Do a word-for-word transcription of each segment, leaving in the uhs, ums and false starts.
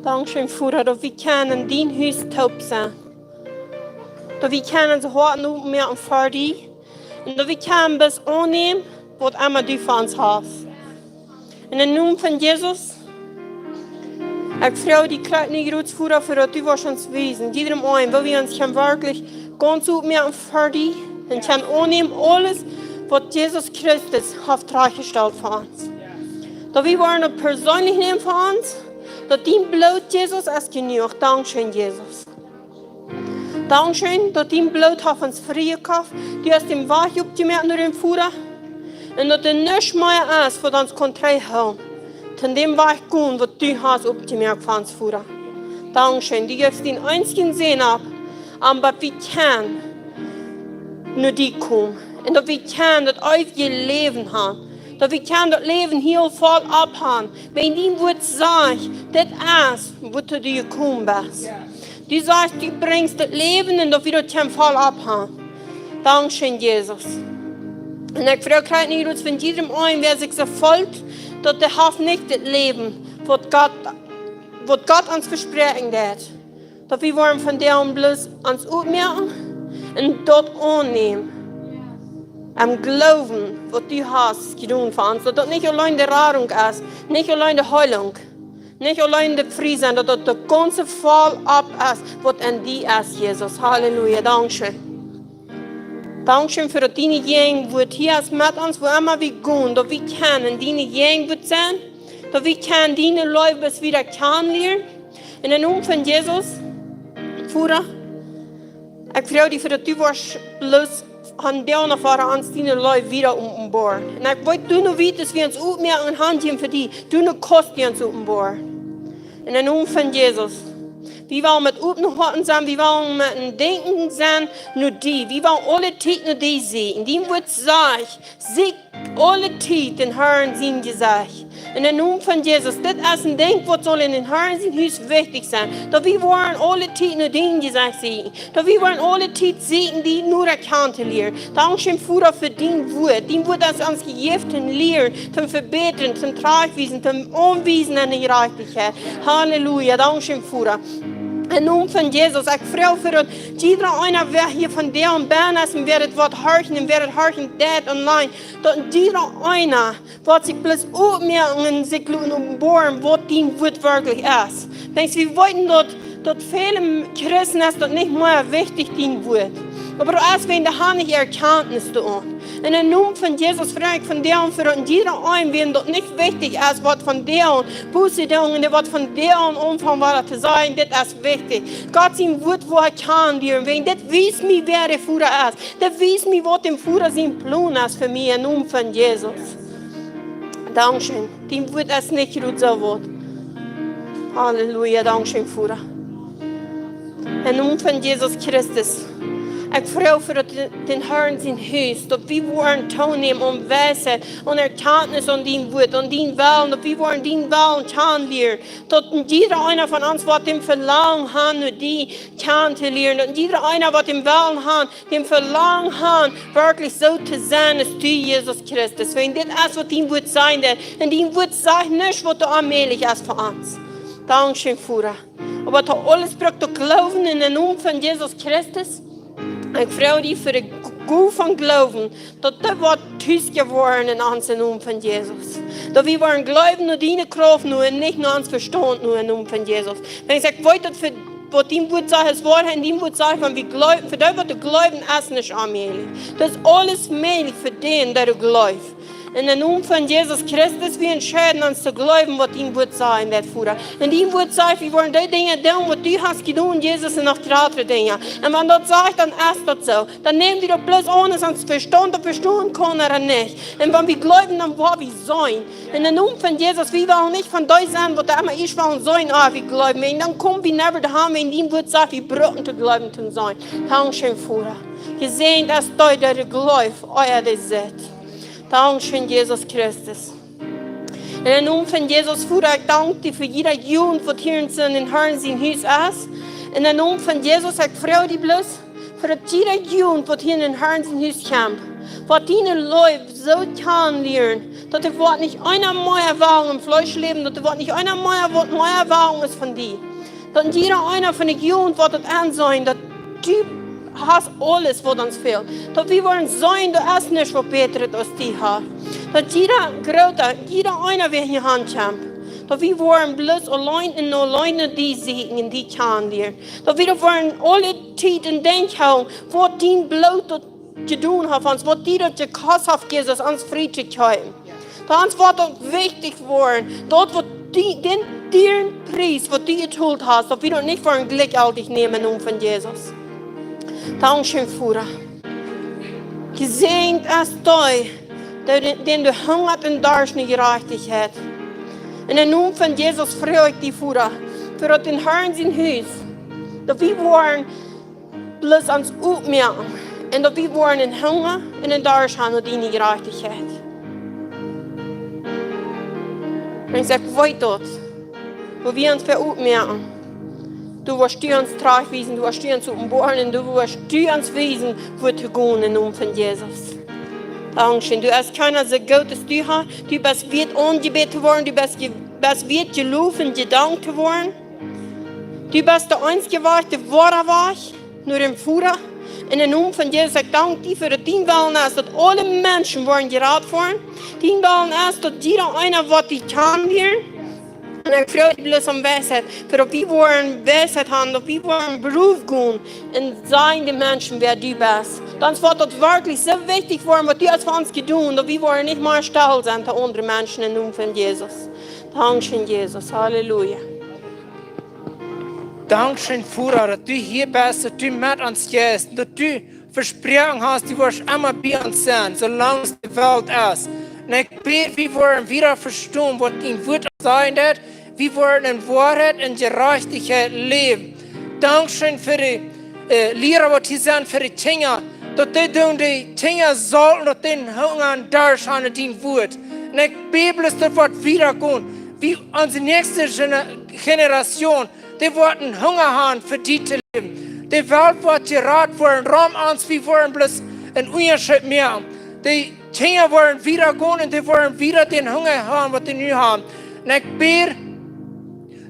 Dankscheen, Voda, daut wie kjennen en dien Hus toop sennen. Daut wie kjennen onse Hoaten opmoaken fa die. Un daut wie kjennen bloos aunnämen, waut emma du fa ons hast. En dän Nomen von Jesus, ekj froag die, Kjrakjt nu, Voda, fa daut du woascht ons wiesen, jiedrem eenen, woo wie ons kjennen werkjlich gaunz opmoaken fa die un kjennen aunnämen aules, waut Jesus Christus haft trajchtjestalt fa ons. Daut wie woaren daut perseenlich nämen fa ons, daut dien Bloot, Jesus, es jenuach. Dankscheen, Jesus. Dankscheen, daut dien Bloot haft ons frie jekoft. Du hast dän Wajch opjemoakt no dän Voda. Un daut doa nuscht mea es, waut ons kaun trigjhoolen. Von dän Wajch gonen, waut du hast opjemoakt fa ons, Voda. Dankscheen, du jefst dienen eensjen Sän auf, om daut wie kjennen no die komen. Un daut wie kjennen daut eewje Läwen haben. Daut wie kjennen daut Läwen hia voll opp haben. Wan dien Wuat sajcht, dit es, wua du jekomen best. Du sajchst, du brinjst daut Läwen un daut wie daut kjennen voll opp haben. Dankscheen, Jesus. Un ekj froag Kjrakjt nu, daut von jiedrem eenen, wäa sikj soo feelt, daut dee haft nich daut Läwen, waut Gott, waut Gott ons vespräakjen deed. Daut wie woaren von die aun bloos ons opmoaken un daut aunnämen. Em Gloowen, waut du hast jedonen fa ons. Daut daut nich auleen de Radunk es, nich auleen de Heilunk, nich auleen de Frie sennen, daut daut de gaunze voll opp es, waut en die es, Jesus. Halleluja, dankscheen. Dankscheen fa daut diene Jäajenwuat hia es met ons, wua emma wie gonen, daut wie kjennen diene Jäajenwuat sennen, daut wie kjennen diene Leew bloos wada kjanen lieren. En dän Nomen von Jesus, Voda, ekj froag die fa daut du woascht bloos von doa aun, Voda, ons diene Leew wada openboaren. Un ekj weet, du nu weetst, woo wie ons opmoaken un hanjäwen fa die, du nu kaust die ons openboaren. En dän Nomen von Jesus. Wie wellen met opne Hoaten sennen, wie wellen met een Denkjen sennen no die. Wie wellen aule Tiet no die seenen. Dien Wuat sajcht, sieekjt aule Tiet dän Herrn sien Jesecht. En dän Nomen von Jesus, dit es een Dinkj, waut saul en dän Herrn sien Hus wichtich sennen. Daut wie woaren aule Tiet no dien Jesecht seenen. Daut wie woaren aule Tiet seenen, die no die kjanen to lieren. Dankscheen, Voda, fa dien Wuat. Dien Wuat es ons jejäft toom lieren, toom vebätren, toom trajchtwiesen, toom aunwiesen en de Jerajchtichkjeit. Halleluja, dankscheen, Voda. En dän Nomen von Jesus, ekj froag fa daut jiedra eena, wäa hia vondoag bennen es un wäa dit woat horchen un wäa dit horchen deit online, daut jiedra eena woat sikj bloos opmoaken un sikj loten openboaren, waut dien Wuat werkjlich es. Denkjst, wie weeten daut, daut väle Christen es daut nich mea wichtich, dien Wuat. Oba daut es, wan dee haben nich Erkjantnis doaraun. En dän Nomen von Jesus froag ekj vondoag fa daut jiedra eena, wäm daut nich wichtich es, waut vondoag passieren deit un waut vondoag aunfangen woat to sajen, dit es wichtich. Gott sien Wuat, woo hee kaun dienen. Wan dit wiest mie, wäa de Voda es. Dit wiest mie, waut dän Voda sien Plon es fa mie, en dän Nomen von Jesus. Dankscheen. Dien Wuat es nich rut soo waut. Halleluja, dankscheen, Voda. En dän Nomen von Jesus Christus. Ekj froag fa daut dän Herrn sien Hus, daut wie woaren toonämen aun Weisheit, aun Erkjantnis, aun dien Wuat, aun dien Wellen, daut wie woaren dien Wellen kjanen lieren. Daut jiedra eena von ons woat dän Velangen haben, no die kjanen to lieren. Daut jiedra eena woat dän Wellen haben, dän Velangen haben, werkjlich soo to sennen aus du, Jesus Christus. Wan dit es, waut dien Wuat sajen deit. Un dien Wuat sajcht nuscht, waut onmäajlich es fa ons. Dankscheen, Voda. Oba daut aules brukt to gloowen en dän Nomen von Jesus Christus. Ekj froag die fa de Gow von Gloowen, daut daut woat tus jewoaren en ons, en dän Nomen von Jesus. Daut wie woaren gloowen no diene Krauft, no un nich no ons Vestaunt, no en dän Nomen von Jesus. Wan ekj weet, daut fa waut dien Wuat sajcht, es Woarheit, un dien Wuat sajcht, wan wie gloowen, fa dee, waut gloowen, es nuscht onmäajlich. Daut es aules mäajlich fa dän, dee jleeft. En dän Nomen von Jesus Christus, wie entscheiden ons to gloowen, waut dien Wuat sajen deit, Voda. Un dien Wuat sajcht, wie woaren dee Dinja doonen, waut du hast jedonen, Jesus, un noch jratre Dinja. Un wan daut sajcht, dan es daut soo. Dan näm wie daut bloos aun, aus ons Vestaunt daut vestonen kaun ooda nich. Un wan wie gloowen, dan woa wie seenen. En dän Nomen von Jesus, wie wellen nich von dee sennen, waut emma ieescht wellen seenen, ea wie gloowen. Un dan komen wie never doahan, wan dien Wuat sajcht, wie brucken to gloowen, to seenen. Dankscheen, Voda. Jesäajent es dee, dee jleeft, ea dee sitt. Dankscheen, Jesus Christus. En dän Nomen von Jesus, Voda, ekj dank die fa jieda Jugend, waut hia en dän Herrn sien Hus es. En dän Nomen von Jesus, ekj froag die bloos, Fa daut jieda Jugend waut hia en dän Harn sien Hus kjemt, woat diene Leew soo kjanen lieren, daut doa woat nich eena mea woaren em Fleesch läwen, daut doa woat nich eena mea waut mea woaren es von die. Daut jieda eena von de Jugend woat daut enseenen, daut du hast aules waut ons fält. Daut wie woaren seenen, doa es nuscht waut bätret aus die hast. Daut jieda Groota, jieda eena wäa hia han kjemt, daut wie woaren bloos auleen un auleen no die sieekjen un die kjanen lieren. Daut wie doa woaren aule Tiet en Denkj hoolen, waut dien Bloot daut jedonen haft, ons, waut die daut jekost haft, Jesus, ons frie to kjeepen. Daut ons woat daut wichtich woaren, daut waut die, dän dieren Pries, waut du jetolt hast, daut wie daut nich fa een Glück auldich nämen em Nomen von Jesus. Dankscheen, Voda. Jesäajent es dee, dee, dän doa hungat un darscht no Jerajchtichkjeit. En dän Nomen von Jesus froag ekj die, Voda, fa daut dän Harn sien Hus, daut wie woaren bloos ons opmoaken un daut wie woaren een Hunga un een Darscht han no diene Jerajchtichkjeit. Un ekj saj, weet daut, wua wie ons fa opmoaken, du woascht du ons trajchtwiesen, du woascht du ons openboaren un du woascht du ons wiesen, wua to gonen em Nomen von Jesus. Dankscheen. Du best kjeena soo goot aus du hast. Du best wieet aunjebäden to woaren. Du best je-, best wieet jeloft un jedankt to woaren. Du best de eensje Wajch, de woare Wajch no dän Voda. En dän Nomen von Jesus, ekj dank die fa daut dien Wellen es, daut aule Menschen woaren jerat woaren. Dien Wellen es, daut jieda eena woat die kjanen lieren. Un ekj froag die bloos om Weisheit, fa daut wie woaren Weisheit han, daut wie woaren Proov gonen un sajen de Menschen, wäa du best. Dan woat daut werkjlich soo wichtich woaren, waut du hast fa ons jedonen, daut wie woaren nich mea stell sennen to aundre Menschen en dän Nomen von Jesus. Dankscheen, Jesus. Halleluja. Dankscheen, Voda, daut du hia best, daut du met ons jeist, daut du vesproaken hast, du woascht emma bie ons sennen, soo lang aus de Welt es. Un ekj bäd, wie woaren wada vestonen, waut dien Wuat sajen deit. Wie woaren en Woarheit un Jerajchtichkjeit läwen. Dankscheen fa de, äh, Liera, waut hia sent, fa de Kjinja, daut dee doonen de Kjinja saulwen, daut dee Hunga un Darscht han no dien Wuat. Un ekj bäd bloos, daut woat wada gonen. Wie, onse näakjste Gene-, Generation, dee woat een Hunga han fa die to läwen. De Welt woat jerat woaren, rom ons, wie woaren bloos een Unjascheet moaken. De Kjinja woaren wada gonen un dee woaren wada dän Hunga han, waut dee nu han. Un ekj bäd,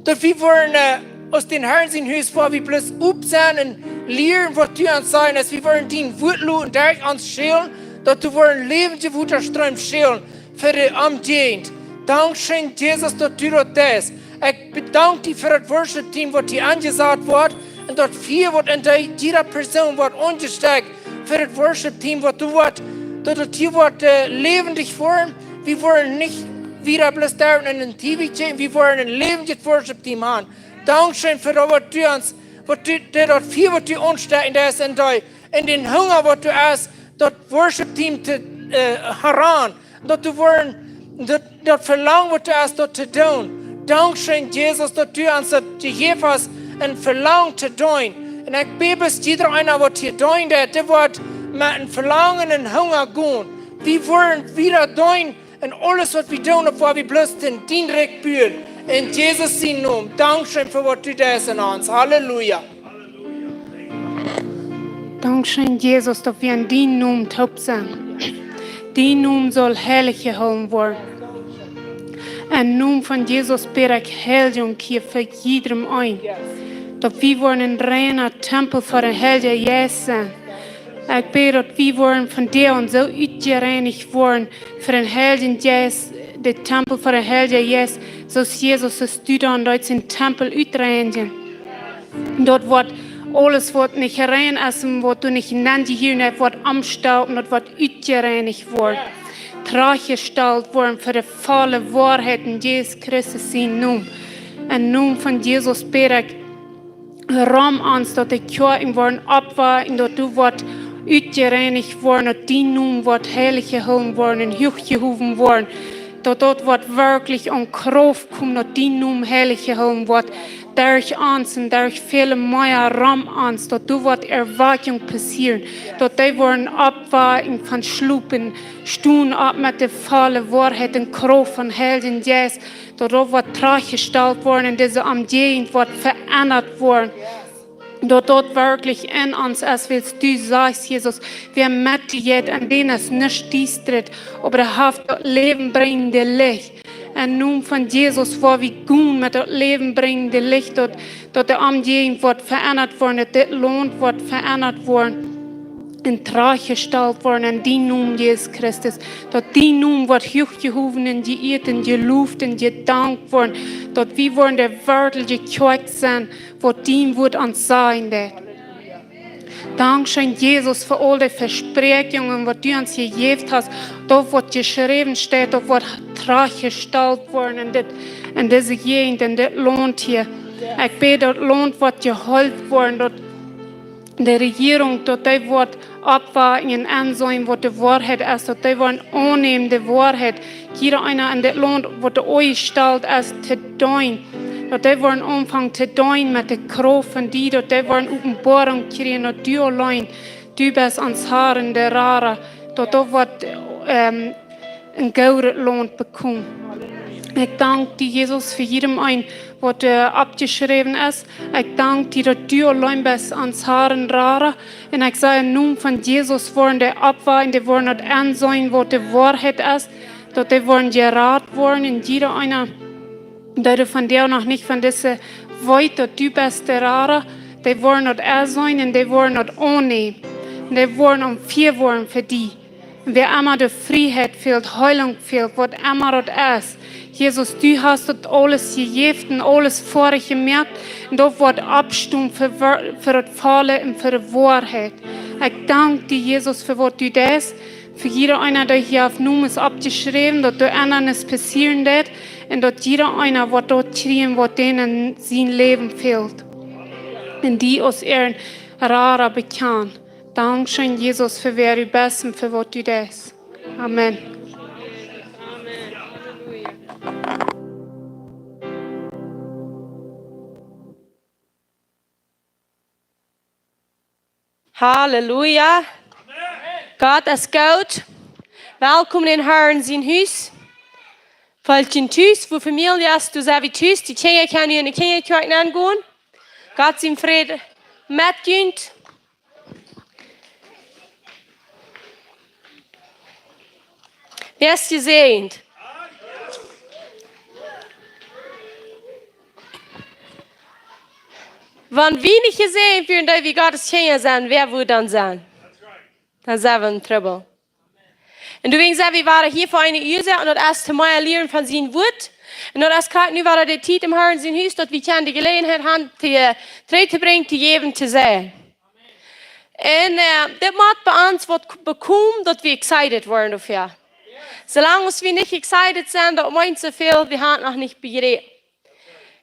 daut wie woaren, äh, aus dän Harn sien Hus, wua wie bloos opp sent un lieren, waut du ons sajen deist, wie woaren dien Wuat loten derch ons schellen, daut doa woaren läwendje Wota Stroom schellen fa de Omjäajent. Dankscheen, Jesus, daut du daut deist. Ekj bedank die fa daut Worship-Team, waut hia aunjesat woat, un daut Fia, waut en dee, jieda Persoon woat aunjestekjt, fa daut Worship-Team, waut du woat, daut daut hia woat, äh, läwendich woaren. Wie woaren nich wada bloos doa en een T V kjikjen, wie woaren een läwendjet Worship-Team han. Dankscheen fa daut, waut du ons, waut du, daut, daut Fia, waut du aunstekjen deist en dee, un dän Hunga, waut du hast, daut Worship-Team to, äh, han. Daut du woaren, daut, daut Velangen, waut du hast, daut to doonen. Dankscheen, Jesus, daut du ons daut jejäft hast, een Velangen to doonen. Un ekj bäd bloos, jieda eena, waut hia doonen deit, dee woat met een Velangen un Hunga gonen. Wie woaren wada doonen un aules, waut wie doonen, opp woa wie bloos dän, dien Rikj buen. En Jesus sienen Nomen. Dankscheen fa waut du deist en ons. Halleluja. Dankscheen, Jesus, daut wie en dienen Nomen toop sent. Dien Nomen saul heilich jehoolen woaren. En Nomen von Jesus bäd ekj Heiljunk hia fa jiedrem eenen. Daut wie woaren een reina Tempel fa dän Heiljen Jeist sennen. Ekj bäd, daut wie woaren von die aun soo utjereinicht woaren fa dän Heiljen Jeist, de Tempel fa dän Heiljen Jeist, soo aus Jesus es, du dan deist dän Tempel utreinijen. Daut woat aules, waut nich rein es un waut du nich nenjehieet hast, woat omstalpt un daut woat utjereinicht woaren. Trajchtjestalt woaren fa de volle Woarheit en Jesus Christus sienen Nomen. En Nomen von Jesus bäd ekj rom ons, daut de Kjoakjen woaren oppwaken, daut du woascht utjereinicht woaren, daut dien Nomen woat heilich jehoolen woaren un huach jehowen woaren. Daut daut woat werkjlich aun Krauft komen, daut dien Nomen heilich jehoolen woat. Derch ons un derch väle mea rom ons, daut doa woat Erwakjunk passieren. Daut dee woaren oppwaken von schlopen, stonen opp met de volle Woarheit un Krauft von Heiljen Jeist. Daut doa woat trajchtjestalt woaren un dise Omjäajent woat veendat woaren. daut daut werkjlich en ons es, wiels du sajchst, Jesus, wäa met die jeit, aun dän es nuscht diestret, oba dee haft daut läwenbrinjende Licht. Em Nomen von Jesus, woa wie gonen met daut läwenbrinjende Licht, daut, daut de Omjäajent woat veendat woaren, daut dit Launt woat veendat woaren un trajchtjestalt woaren en dien Nomen, Jesus Christus. Daut dien Nomen woat huachjehowen un jeieet un jeloft un jedankt woaren, daut wie woaren de werkjliche Kjoakj sennen, waut dien Wuat ons sajen deit. Dankscheen, Jesus, fa aul de Vespräakjungen, waut du ons jejäft hast, daut waut jeschräwen steit, daut woat trajchtjestalt woaren en dit, en dise Jäajent, en dit Launt hia. Ekj bäd, daut Launt woat jeholpen woaren, daut de Rejierunk, daut dee woat oppwaken un enseenen, waut de Woarheit es, daut dee woaren aunnämen de Woarheit. Jieda eena en dit Launt, waut de Oaja stalt es to deenen, daut dee woaren aunfangen to deenen met de Krauft von die, daut dee woaren Openboarunk kjrieen, daut du auleen, du best ons Har un de Rada, daut daut woat, ähm, een goodet Launt bekomen. Ekj dank die, Jesus, fa jiedem een, waut, äh, oppjeschräwen es. Ekj dank die, daut du auleen best ons Har un Rada. Un ekj saj, em Nomen von Jesus woaren dee oppwaken, dee woaren daut enseenen, waut de Woarheit es, daut dee woaren jerat woaren, un jieda eena, dee doa vondoag noch nich von dise weet, daut du best de Rada, dee woaren daut enseenen un dee woaren daut aunnämen. Un dee woaren aum Fia woaren fa die. Un wäa emma de Frieheit fält, Heilunk fält, waut emma daut es. Jesus, du hast daut aules jejäft un aules foadich jemoakt. Un daut woat oppstonen fa, fa daut Volle un fa de Woarheit. Ekj dank die, Jesus, fa waut du deist. Fa jieda eena, dee hia haft Nomes oppjeschräwen, daut doa Endanis passieren deit. Un daut jieda eena, waut doa kjrieen, waut dän en sien Läwen fält. Un die aus äaren Rada bekjanen. Dankscheen, Jesus, fa wäa du best un fa waut du deist. Amen. Halleluja. Gott es goot. Welkom em Harn sien Hus. Felt jie tus, wua Famielje es, doa sent wie tus. De Kjinja kjennen nu en de Kjinjakjoakj nengonen. Gott sien Fräd met junt. Wäa es jesäajent? Wan wie nich jesäajent wieren, daut wie Gott siene Kjinja sent, wäa wudd dan sennen? Dan sent wie en Trubbel. Un doawäajen sent wie wada hia fa eene Uasoak, un daut es toom mea lieren von sien Wuat. Un daut es krakjt nu wada de Tiet em Harn sien Hus, daut wie kjennen de Jeläajenheit haben, to, äh, trigj to brinjen, to jäwen, to sennen. Un, äh, dit mott bie ons waut k-, bekomen, daut wie excited woaren doafäa. Soo lang aus wie nich excited sent, daut meent soo väl, wie haben noch nich bejräpen.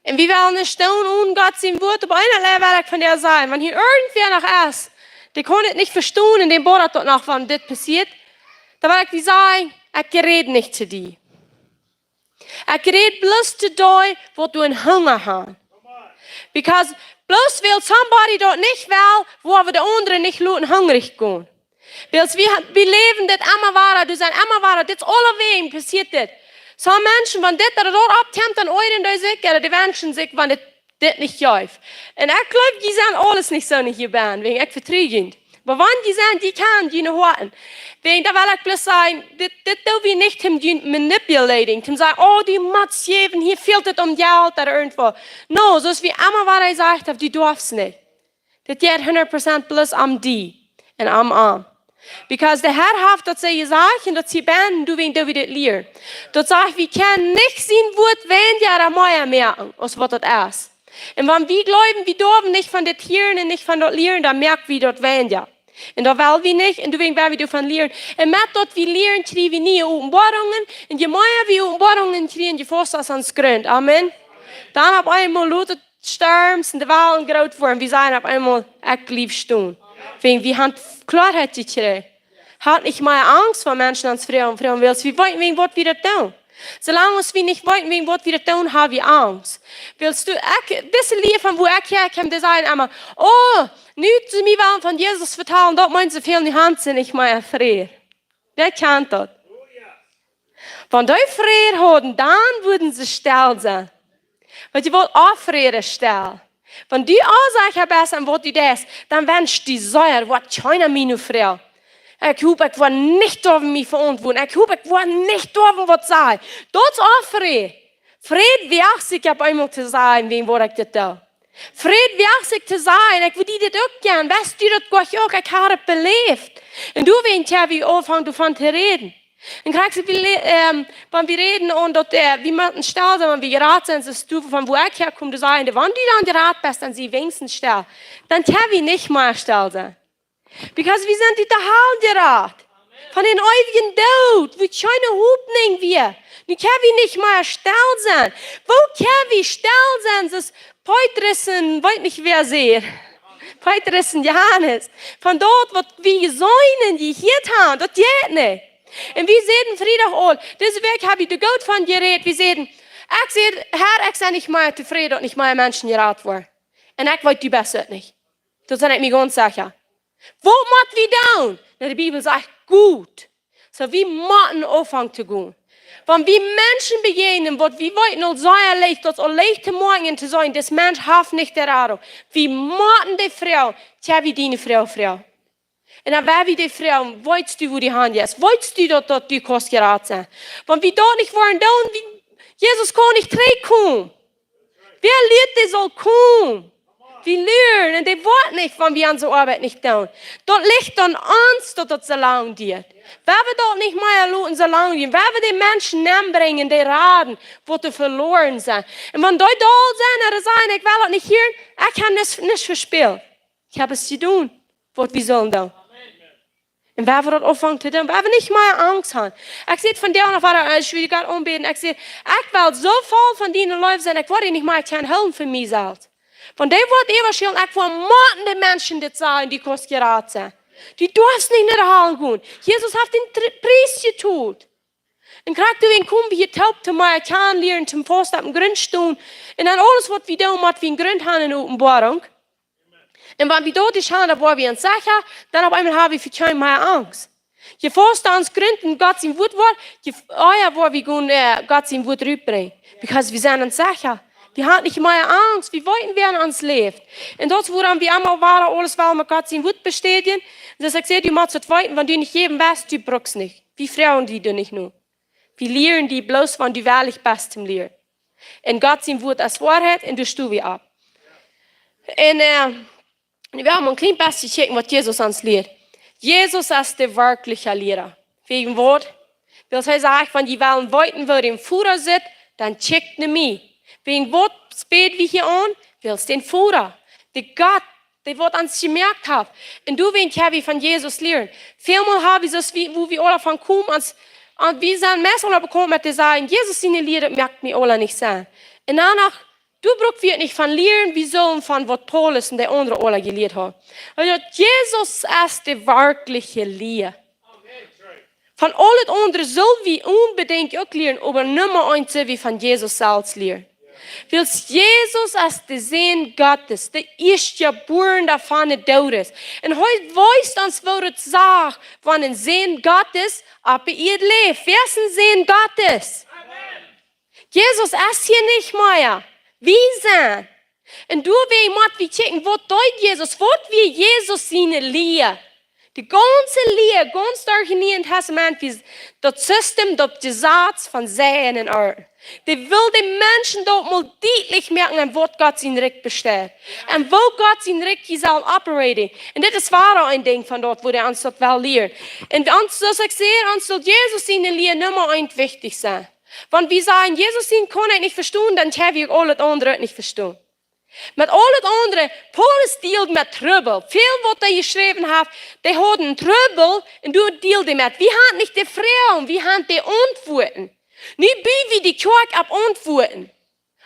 Un wie wellen nich stonen onen Gott sien Wuat, oba eent well ekj von die sajen, wan hia irjentwäa noch es, dee kaun et nich vestonen, un däm bodat daut noch, wan dit passieet, dan well ekj die sajen, ekj räd nich to die. Ekj räd bloos to dee, waut doa een Hunga haben. Because bloos wiels somebody daut nich well, woa wie de aundre nich loten hungrich gonen. Wiels wie ha-, wie läwen dit emma wada, du sajchst emma wada, dit es aulawäajen passieet dit. Soo Menschen, wan dit, daut doa oppkjemt, dan oajren dee sikj, ooda dee wenschen sikj, wan dit, dit nich jeft. Un ekj jleew, jie sent aules nich soo nich hia bie, wäajen ekj vetru junt. Oba wan jie sent, jie kjennen june Hoaten. Wäajen, dan well ekj bloos sajen, dit, dit doo wie nich om junt manipulating, om sajen, oh, du motst jäwen, hia fält et om Jelt ooda irjentwaut. No, soo aus wie emma wada jesajcht haben, du darfst nich. Dit jeit hundat Prozent bloos om die un om am. Because de Har haft daut soo jesajcht un daut es bie ons, doawäajen doo wie dit lieren. Daut sajcht, wie kjennen nich sien Wuat weinja ooda mea moaken, aus waut daut es. Un wan wie jleewen, wie darwen nich von dit hieren un nich von daut lieren, dan moak wie daut weinja. Un daut well wie nich, un doawäajen woa wie doavon lieren. Un met daut wie lieren, kjrie wie niee Openboarungen. Un je mea wie Openboarungen kjrieen, je fasta es ons Grunt. Amen. Dan opp eemol lot et Storms un de Wellen groot woaren. Wie sajen opp eemol, ekj bliew stonen. Wäajen wie haben Kloaheit jekjräajen. Hab nich mea Angst, wan Menschen ons froagen, froagen, wiels wie weeten, wäajen waut wie daut doonen. Soo lang aus wie nich weeten, wäajen waut wie daut doonen, haben wie Angst. Wiels du, ekj, dise Lia von wua ekj häakomm, dee sajen emma, oh, nu to mie wellen von Jesus vetalen, daut meent soo väl, nu haben see nich mea Fräd. Wäa kjant daut? Wan dee Fräd hauden, dan wudden see stell sennen. Wiels jie wellen Fräd stellen. Wan du onsecha best aun waut du deist, dan wensch die sea, waut kjeena mie nu froacht. Ekj hop, ekj woa nich doaräwa mie veauntwuaten. Ekj hop, ekj woa nich doaräwa waut sajen. Daut es uk Fräd. Fräd woacht sikj opp eemol to sajen, wäajen waut ekj dit doo. Fräd woacht sikj to sajen, ekj wudd die dit uk gonen. Weetst du daut Gott uk, ekj hab daut beläft. Un doawäajen hab ekj aunjefongen doavon to räden. Un krakjt soo, wie le-, ähm, wan wie räden un daut, äh, wie motten stell sennen, wan wie jerat sent, es du von wua ekj häakomm, du sajchst, wan du dan jerat best, dan sie wenigstens stell. Dan kjenn wie nich mea stell sennen. Because wie sent ut de Hal jerat. Von dän eewjen Doot, wua kjeene Hopninj wia. Nu kjenn wie nich mea stell sennen. Woo kjenn wie stell sennen, soo aus Petrus un weet nich wäa sea. Petrus un Johanes. Von daut waut wie seenen, jehieet haben, daut jeit nich. Un wie säden Friedach aul, dise Wäakj hab ekj doa goot von jerät, wie säden, ekj säd, Herr, ekj sie nich mea tofräd, daut nich mea Menschen jerat woaren. Un ekj weet, du best et nich. Daut sie ekj mie gaunz secha. Waut mott wie doonen? Na, de Bibel sajcht, goot. Soo, wie motten aunfangen to gonen. Wan wie Menschen bejäajnen, waut wie weeten aul sea leicht, daut es aul leicht to moakjen un to sajen, dis Mensch haft nich de Radunk. Wie motten dee froagen, kjenn wie die froagen, froagen. Un dan wan wie dee froagen, weetst du, wua du han jeist? Weetst du daut, daut du kaust jerat sennen? Wan wie daut nich woaren doonen, wie, Jesus kaun nich trigjkomen. Wäa lieet, dee saul komen? Wie lieren un dee woat nich, wan wie onse Oabeit nich doonen. Daut licht aun ons, daut daut soo lang diat. Wan wie daut nich mea loten soo lang diat. Wan wie de Menschen nenbrinjen, dee raden, waut doa veloaren sent. Un wan dee doll sent, ooda sajen, ekj well daut nich hieren, ekj hab nuscht, nuscht vespält. Ekj hab aules jedonen, waut wie sullen doonen. Un wan wie daut aunfangen to doonen, wan wie nich mea Angst haben. Ekj säd vondoag noch wada, aus wie Gott aunbäden, ekj säd, ekj well soo voll von diene Leew sennen, ekj woa die nich mea kjennen hoolen fa mie selfst. Von dee woat äwaschälen, ekj woa motten de Menschen dit sajen, du kaust jerat sennen. Du darfst nich no de Hal gonen. Jesus haft dän Tr-, Pries jetolt. Un krakjt doawäajen komen wie hia toop, toom mea kjanen lieren, toom fast opp dän Grunt stonen. Un dan aules waut wie doonen, mott wie eenen Grunt haben en Openboarunk. Un wan wie doa nich haben, dan woa wie onsecha, dan opp eemol hab wie fa kjeen mea Angst. Je fasta ons Grunt en Gott sien Wuat woat, je f-, ea woa wie gonen, äh, Gott sien Wuat rutbrinjen. Because wie sent onsecha. Wie haben nich mea Angst, wie weeten, wäa en ons läft. Un daut es wuarom wie emma wada aules wellen met Gott sien Wuat bestädjen. Soo aus ekj säd, du motst et weeten, wan du nich jäwen west, du brukst nich. Wie froagen die doa nich no. Wie lieren die bloos, wan du wellich best toom lieren. Un Gott sien Wuat es Woarheit un doa sto wie opp. Un, äh, wie haben een kjlien bät jekjikjt, waut Jesus ons lieet. Jesus es de werkjliche Liera. Wäajen waut? Wiels hee sajcht, wan jie wellen weeten, woo de Voda sitt, dan kjikjt no mie. Wäajen waut bäd wie hia aun? Wiels de Voda, de Gott, dee waut ons jemoakt haft. Un doawäajen kjenn wie von Jesus lieren. Välmol hab wie soo aus wie, wua wie aula von komen, ons, un wie sent meist aula bekaunt met to sajen, Jesus siene Lieren moakt mie aula nich Senn. Un dan noch, doa bruck wie nich von lieren, wie sellen von waut Paulus un de aundre aula jelieet haben. Wiels Jesus es de werkjliche Lia. Von aul daut aundre sell wie onbedinjt uk lieren, oba Numma eent sell wie von Jesus selfst lieren. Wiels Jesus es de Sän Gottes, de Ieeschtjebuarna von de Doodes. Un hee wiest ons, woo daut sajcht, wan een Sän Gottes opp de Ieed läft. Wäa es een Sän Gottes? Jesus es hia nich mea. Wie sent. Un doawäajen mott wie kjikjen, waut deed Jesus, waut wia Jesus siene Lia? De gaunze Lia, gaunz derch daut Niee Tastament, wia daut System, daut Jesaz von Seien un Arnten. Dee well de Menschen daut mol dietlich moaken, aun waut Gott sien Rikj besteit. Un woo Gott sien Rikj hia saul operating. Un dit es wada een Dinkj von daut, wua hee ons daut well lieren. Un ons, soo aus ekj säd, ons saul Jesus siene Lia Numma eent wichtich sennen. Wan wie sajen, Jesus sien kaun ekj nich vestonen, dan kjenn wie uk aul daut aundre nich vestonen. Met aul daut aundre, Paulus dealt met Trubbel. Väl waut hee jeschräwen haft, dee hauden Trubbel un doa dealt hee met. Wie haben nich de Froagen, wie haben de Auntwuaten. Nu bu wie de Kjoakj opp Auntwuaten.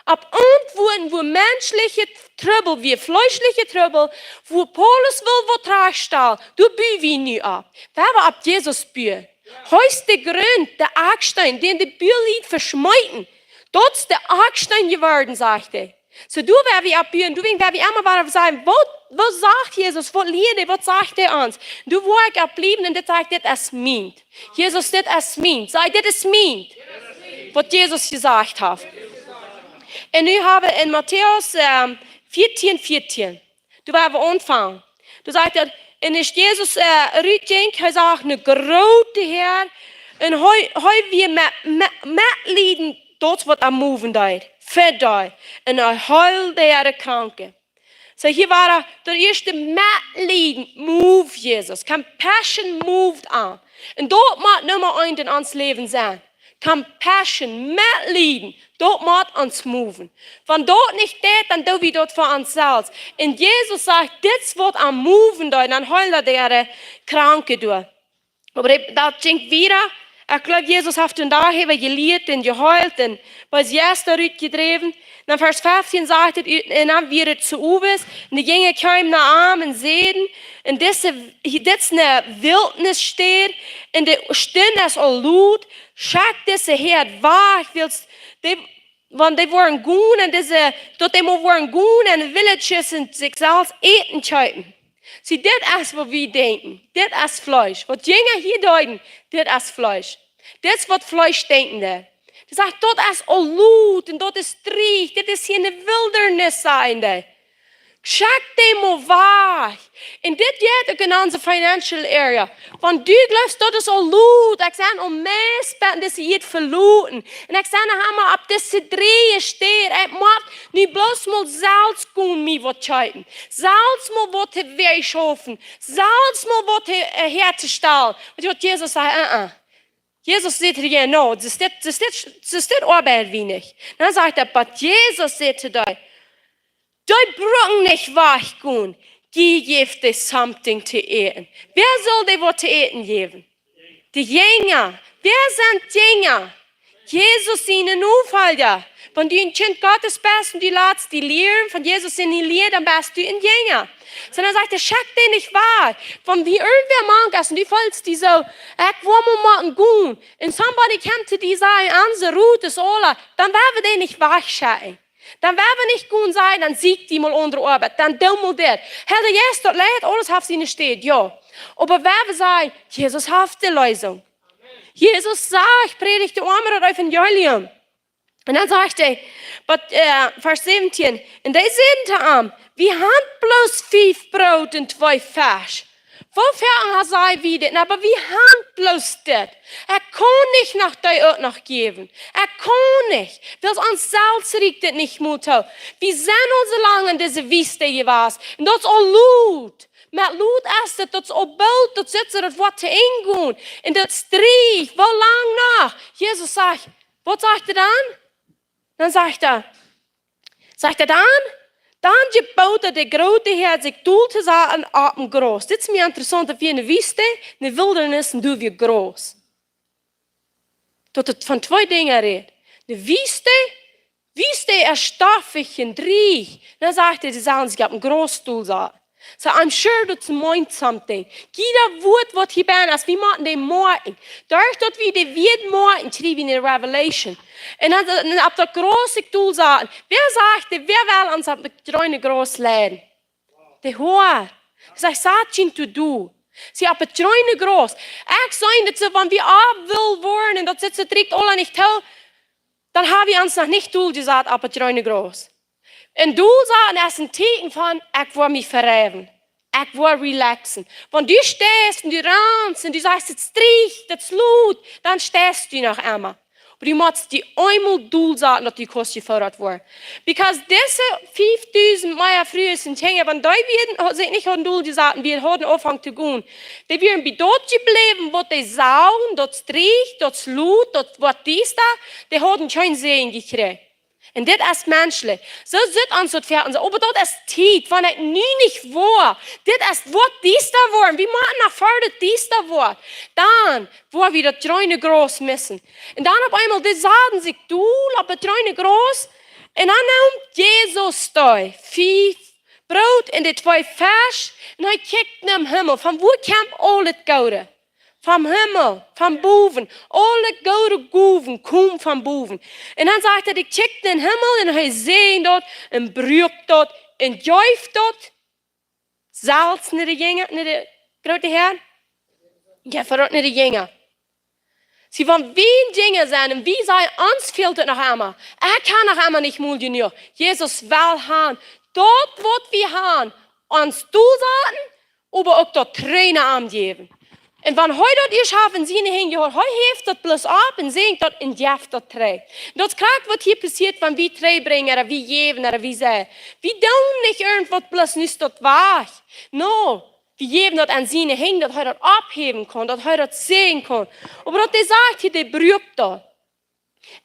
Opp Auntwuaten, wua menschliche Trubbel, wua fleeschliche Trubbel, wua Paulus well waut trajchtstalen, doa bu wie nu opp. Wie haben opp Jesus buen. Hee es de Grunt, de Akjsteen, dän de Bualied veschmeeten. Daut es de Akjsteen jeworden, sajcht hee. Soo, doa woa wie opp buen, doa woa wie emma wada sajen, waut, waut sajcht Jesus, waut lieet hee, waut sajcht hee ons? Doa woa ekj opp bliewen un dit sajcht, dit es mient. Jesus, dit es mient. Saj, dit es mient. Waut Jesus jesajcht haft. Un nu haben wie en Matäus, ähm, Vieetieen, vieetieen. Doa woa wie aunfangen. Doa sajcht et, un aus Jesus äh, rutjinkj, hee sach eene groote Häad. Un hee, hee wia met, met, Metleiden, daut waut am moven deed, fa dee. Un hee heeld de Kranke. So hia wia daut ieeschte Metleiden, move Jesus. Compassion moved am. Un daut mott Numma eent en ons Läwen sennen. Compassion, Metleiden, daut mott ons moven. Wan daut nich deit, dan doo wie daut fa ons selfst. Un Jesus sajcht, dit es waut am moven deed, dan heeld hee de Kranke doa. Oba daut, daut jinkj wieda. Ekj jleew, Jesus haft dän Dach äwa jelieet un jeheelt un bie Jeista rutjedräwen. Dan Varsch fieftieen sajcht et, un dan wort et soo Owes, un de Jinja kjeemen no am un säden, un dise, dit es eene Wiltnisstäd, un de Stund es aul lot, schekjt dise Häad wajch, wiels dee, wan dee woaren gonen, un dise, daut dee mau woaren gonen en villages un sikj selfst Äten kjeepen. See, dit es waut wie denkjen. Dit es Fleesch. Waut Jinja hia deeden, dit es Fleesch. Dit es waut Fleesch denkjen deit. Dee sajcht, daut es aul lot un daut es dreech. Dit es hia eene Wiltnis, sajen dee. Schekjt dee mau wajch. Un dit jeit uk en onse financial area. Wan du jleefst, daut es aul lot. Ekj sie aul meist bie dise Ieed veloten. Un ekj sie noch emma opp dise dreeje Städ. Ekj mott nu bloos mau selfst gonen mie waut kjeepen. Selfst mau waut to wajchschaufen. Selfst mau waut to, äh, häatostalen. Weetst du waut Jesus säd? Äh, äh. Jesus säd hia, no, soo es dit, soo es dit, soo es dit oabeit wie nich. Dan sajcht hee, oba Jesus säd to dee, dee brucken nich wajchgonen. Jie jäft dee something to äten. Wäa saul dee waut to äten jäwen? De Jinja. Wäa sent Jinja? Jesus siene Nofolja. Wan du een Kjint Gottes best un du latst die lieren von Jesus siene Lia, dan best du een Jinja. Sonda sajcht hee, schekjt dee nich wajch. Wan wie irjentwäa mank es un du feelst die soo, ekj well mau mau gonen. Un somebody kjemt to die, sajcht, onse Rut es aula, dan woa wie dee nich wajchschekjen. Dan woa wie nich gonen sajen, dan sieekj die mau aundre Oabeit, dan doo mau dit. Herr, de Jeist, daut leit, aules haft siene Städ, jo. Oba woa wie sajen, Jesus haft de Leesunk. Jesus sajcht, prädicht de Oame daut Evangelium. Un dan sajcht hee, oba, äh, Varsch säwentieen, un dee säden to am, wie haben bloos fief Broot un twee Fesch. Woo foaken ha-, saj wie dit? Na, oba wie haben bloos dit. Ekj kaun nich noch dee uk noch jäwen. Ekj kaun nich. Wiels ons selfst rieekjt dit nich mea too. Wie sent aul soo lang en dise Wiest jewast. Un daut es aul lot. Met lot es et, daut es aul boolt, daut sitt soo, daut woat to Enj gonen. Un daut es dreech. Woo lang noch? Jesus sajcht, waut sajcht hee dan? Dan sajcht hee, sajcht hee dan, dan jebood hee de groote Häad sikj dol to saten opp een Graus. Dit es mie interessaunt, daut wie en de Wiest, en de Wiltnis, un doa wia Graus. Daut et von twee Dinja rät. De Wiest, Wiest es stoffich un dreech. Dan sajcht hee, dee sellen sikj opp een Graus dol saten. So, I'm sure daut meant something. Jieda Wuat waut hia bie es, wie motten dee moakjen. Derch daut wie dee Wieed moakjen, kjrie wie eene Revelation. Un dan, dan opp daut Graus sikj dol saten. Wäa sajcht, wäa well ons opp daut jreene Graus leiden? De Herr. Hee sajcht, sat junt doa dol. See, opp daut jreene Graus. Ekj saj daut soo, wan wie opp wellen woaren un daut sitt soo, daut rieekjt aula nich too, dan ha wie ons noch nich dol jesat opp daut jreene Graus. Un dol saten es een Tieekjen von, ekj woa mie vereewen. Ekj woa relaxen. Wan du steist un du rannst un du sajchst, et es dreech, daut es lot, dan steist du noch emol. Oba du motst die eemol dol saten, daut du kaust jefodat woaren. Because dise fiefdusent mea Frues un Kjinja, wan dee wieren, sikj nich hauden dol jesat, wie hauden aunjefongen to gonen. Dee wieren bie daut jebläwen, waut dee sagen, daut es dreech, daut es lot, daut woat diesta, dee hauden kjeen Säajen jekjräajen. Un dit es menschlich. Soo sitt ons daut ver un soo, oba daut es Tiet, wan ekj nu nich woa. Dit es, woat diesta woaren. Wie motten noch ver daut diesta woat. Dan woa wie daut jreene Graus missen. Un dan opp eemol, dee saten sikj dol opp daut jreene Graus. Un dan neem Jesus dee fief Broot un de twee Fesch. Un hee kjikjt nom Himmel. Von wua kjemt aul daut Goode? Vom Himmel, von bowen. Aule goode Gowen komen von bowen. Un dan sajcht hee, hee kjikjt nom Himmel un hee säajent daut un bruak daut un jeef daut selfst no de Jinja, no de groote Häad. Jo, fa daut no de Jinja. See, wan wie Jinja sent un wie sajen, ons fält et noch emma. Ekj kaun noch emma nich mol jenuach. Jesus well han, daut waut wie han, ons toosaten, oba uk daut trigj aunjäwen. Un wan hee daut ieescht haft en siene Henj jehaut, hee heft daut bloos opp un säajent daut un jeft daut trigj. Daut es krakjt waut hia passieet, wan wie trigj brinjen, ooda wie jäwen, ooda wie sajen. Wie doonen nich irjentwaut bloos nu es daut wajch. No, wie jäwen daut aun siene Henj, daut hee daut opphäwen kaun, daut hee daut säajnen kaun. Oba daut hee sajcht hia, dee brukt daut.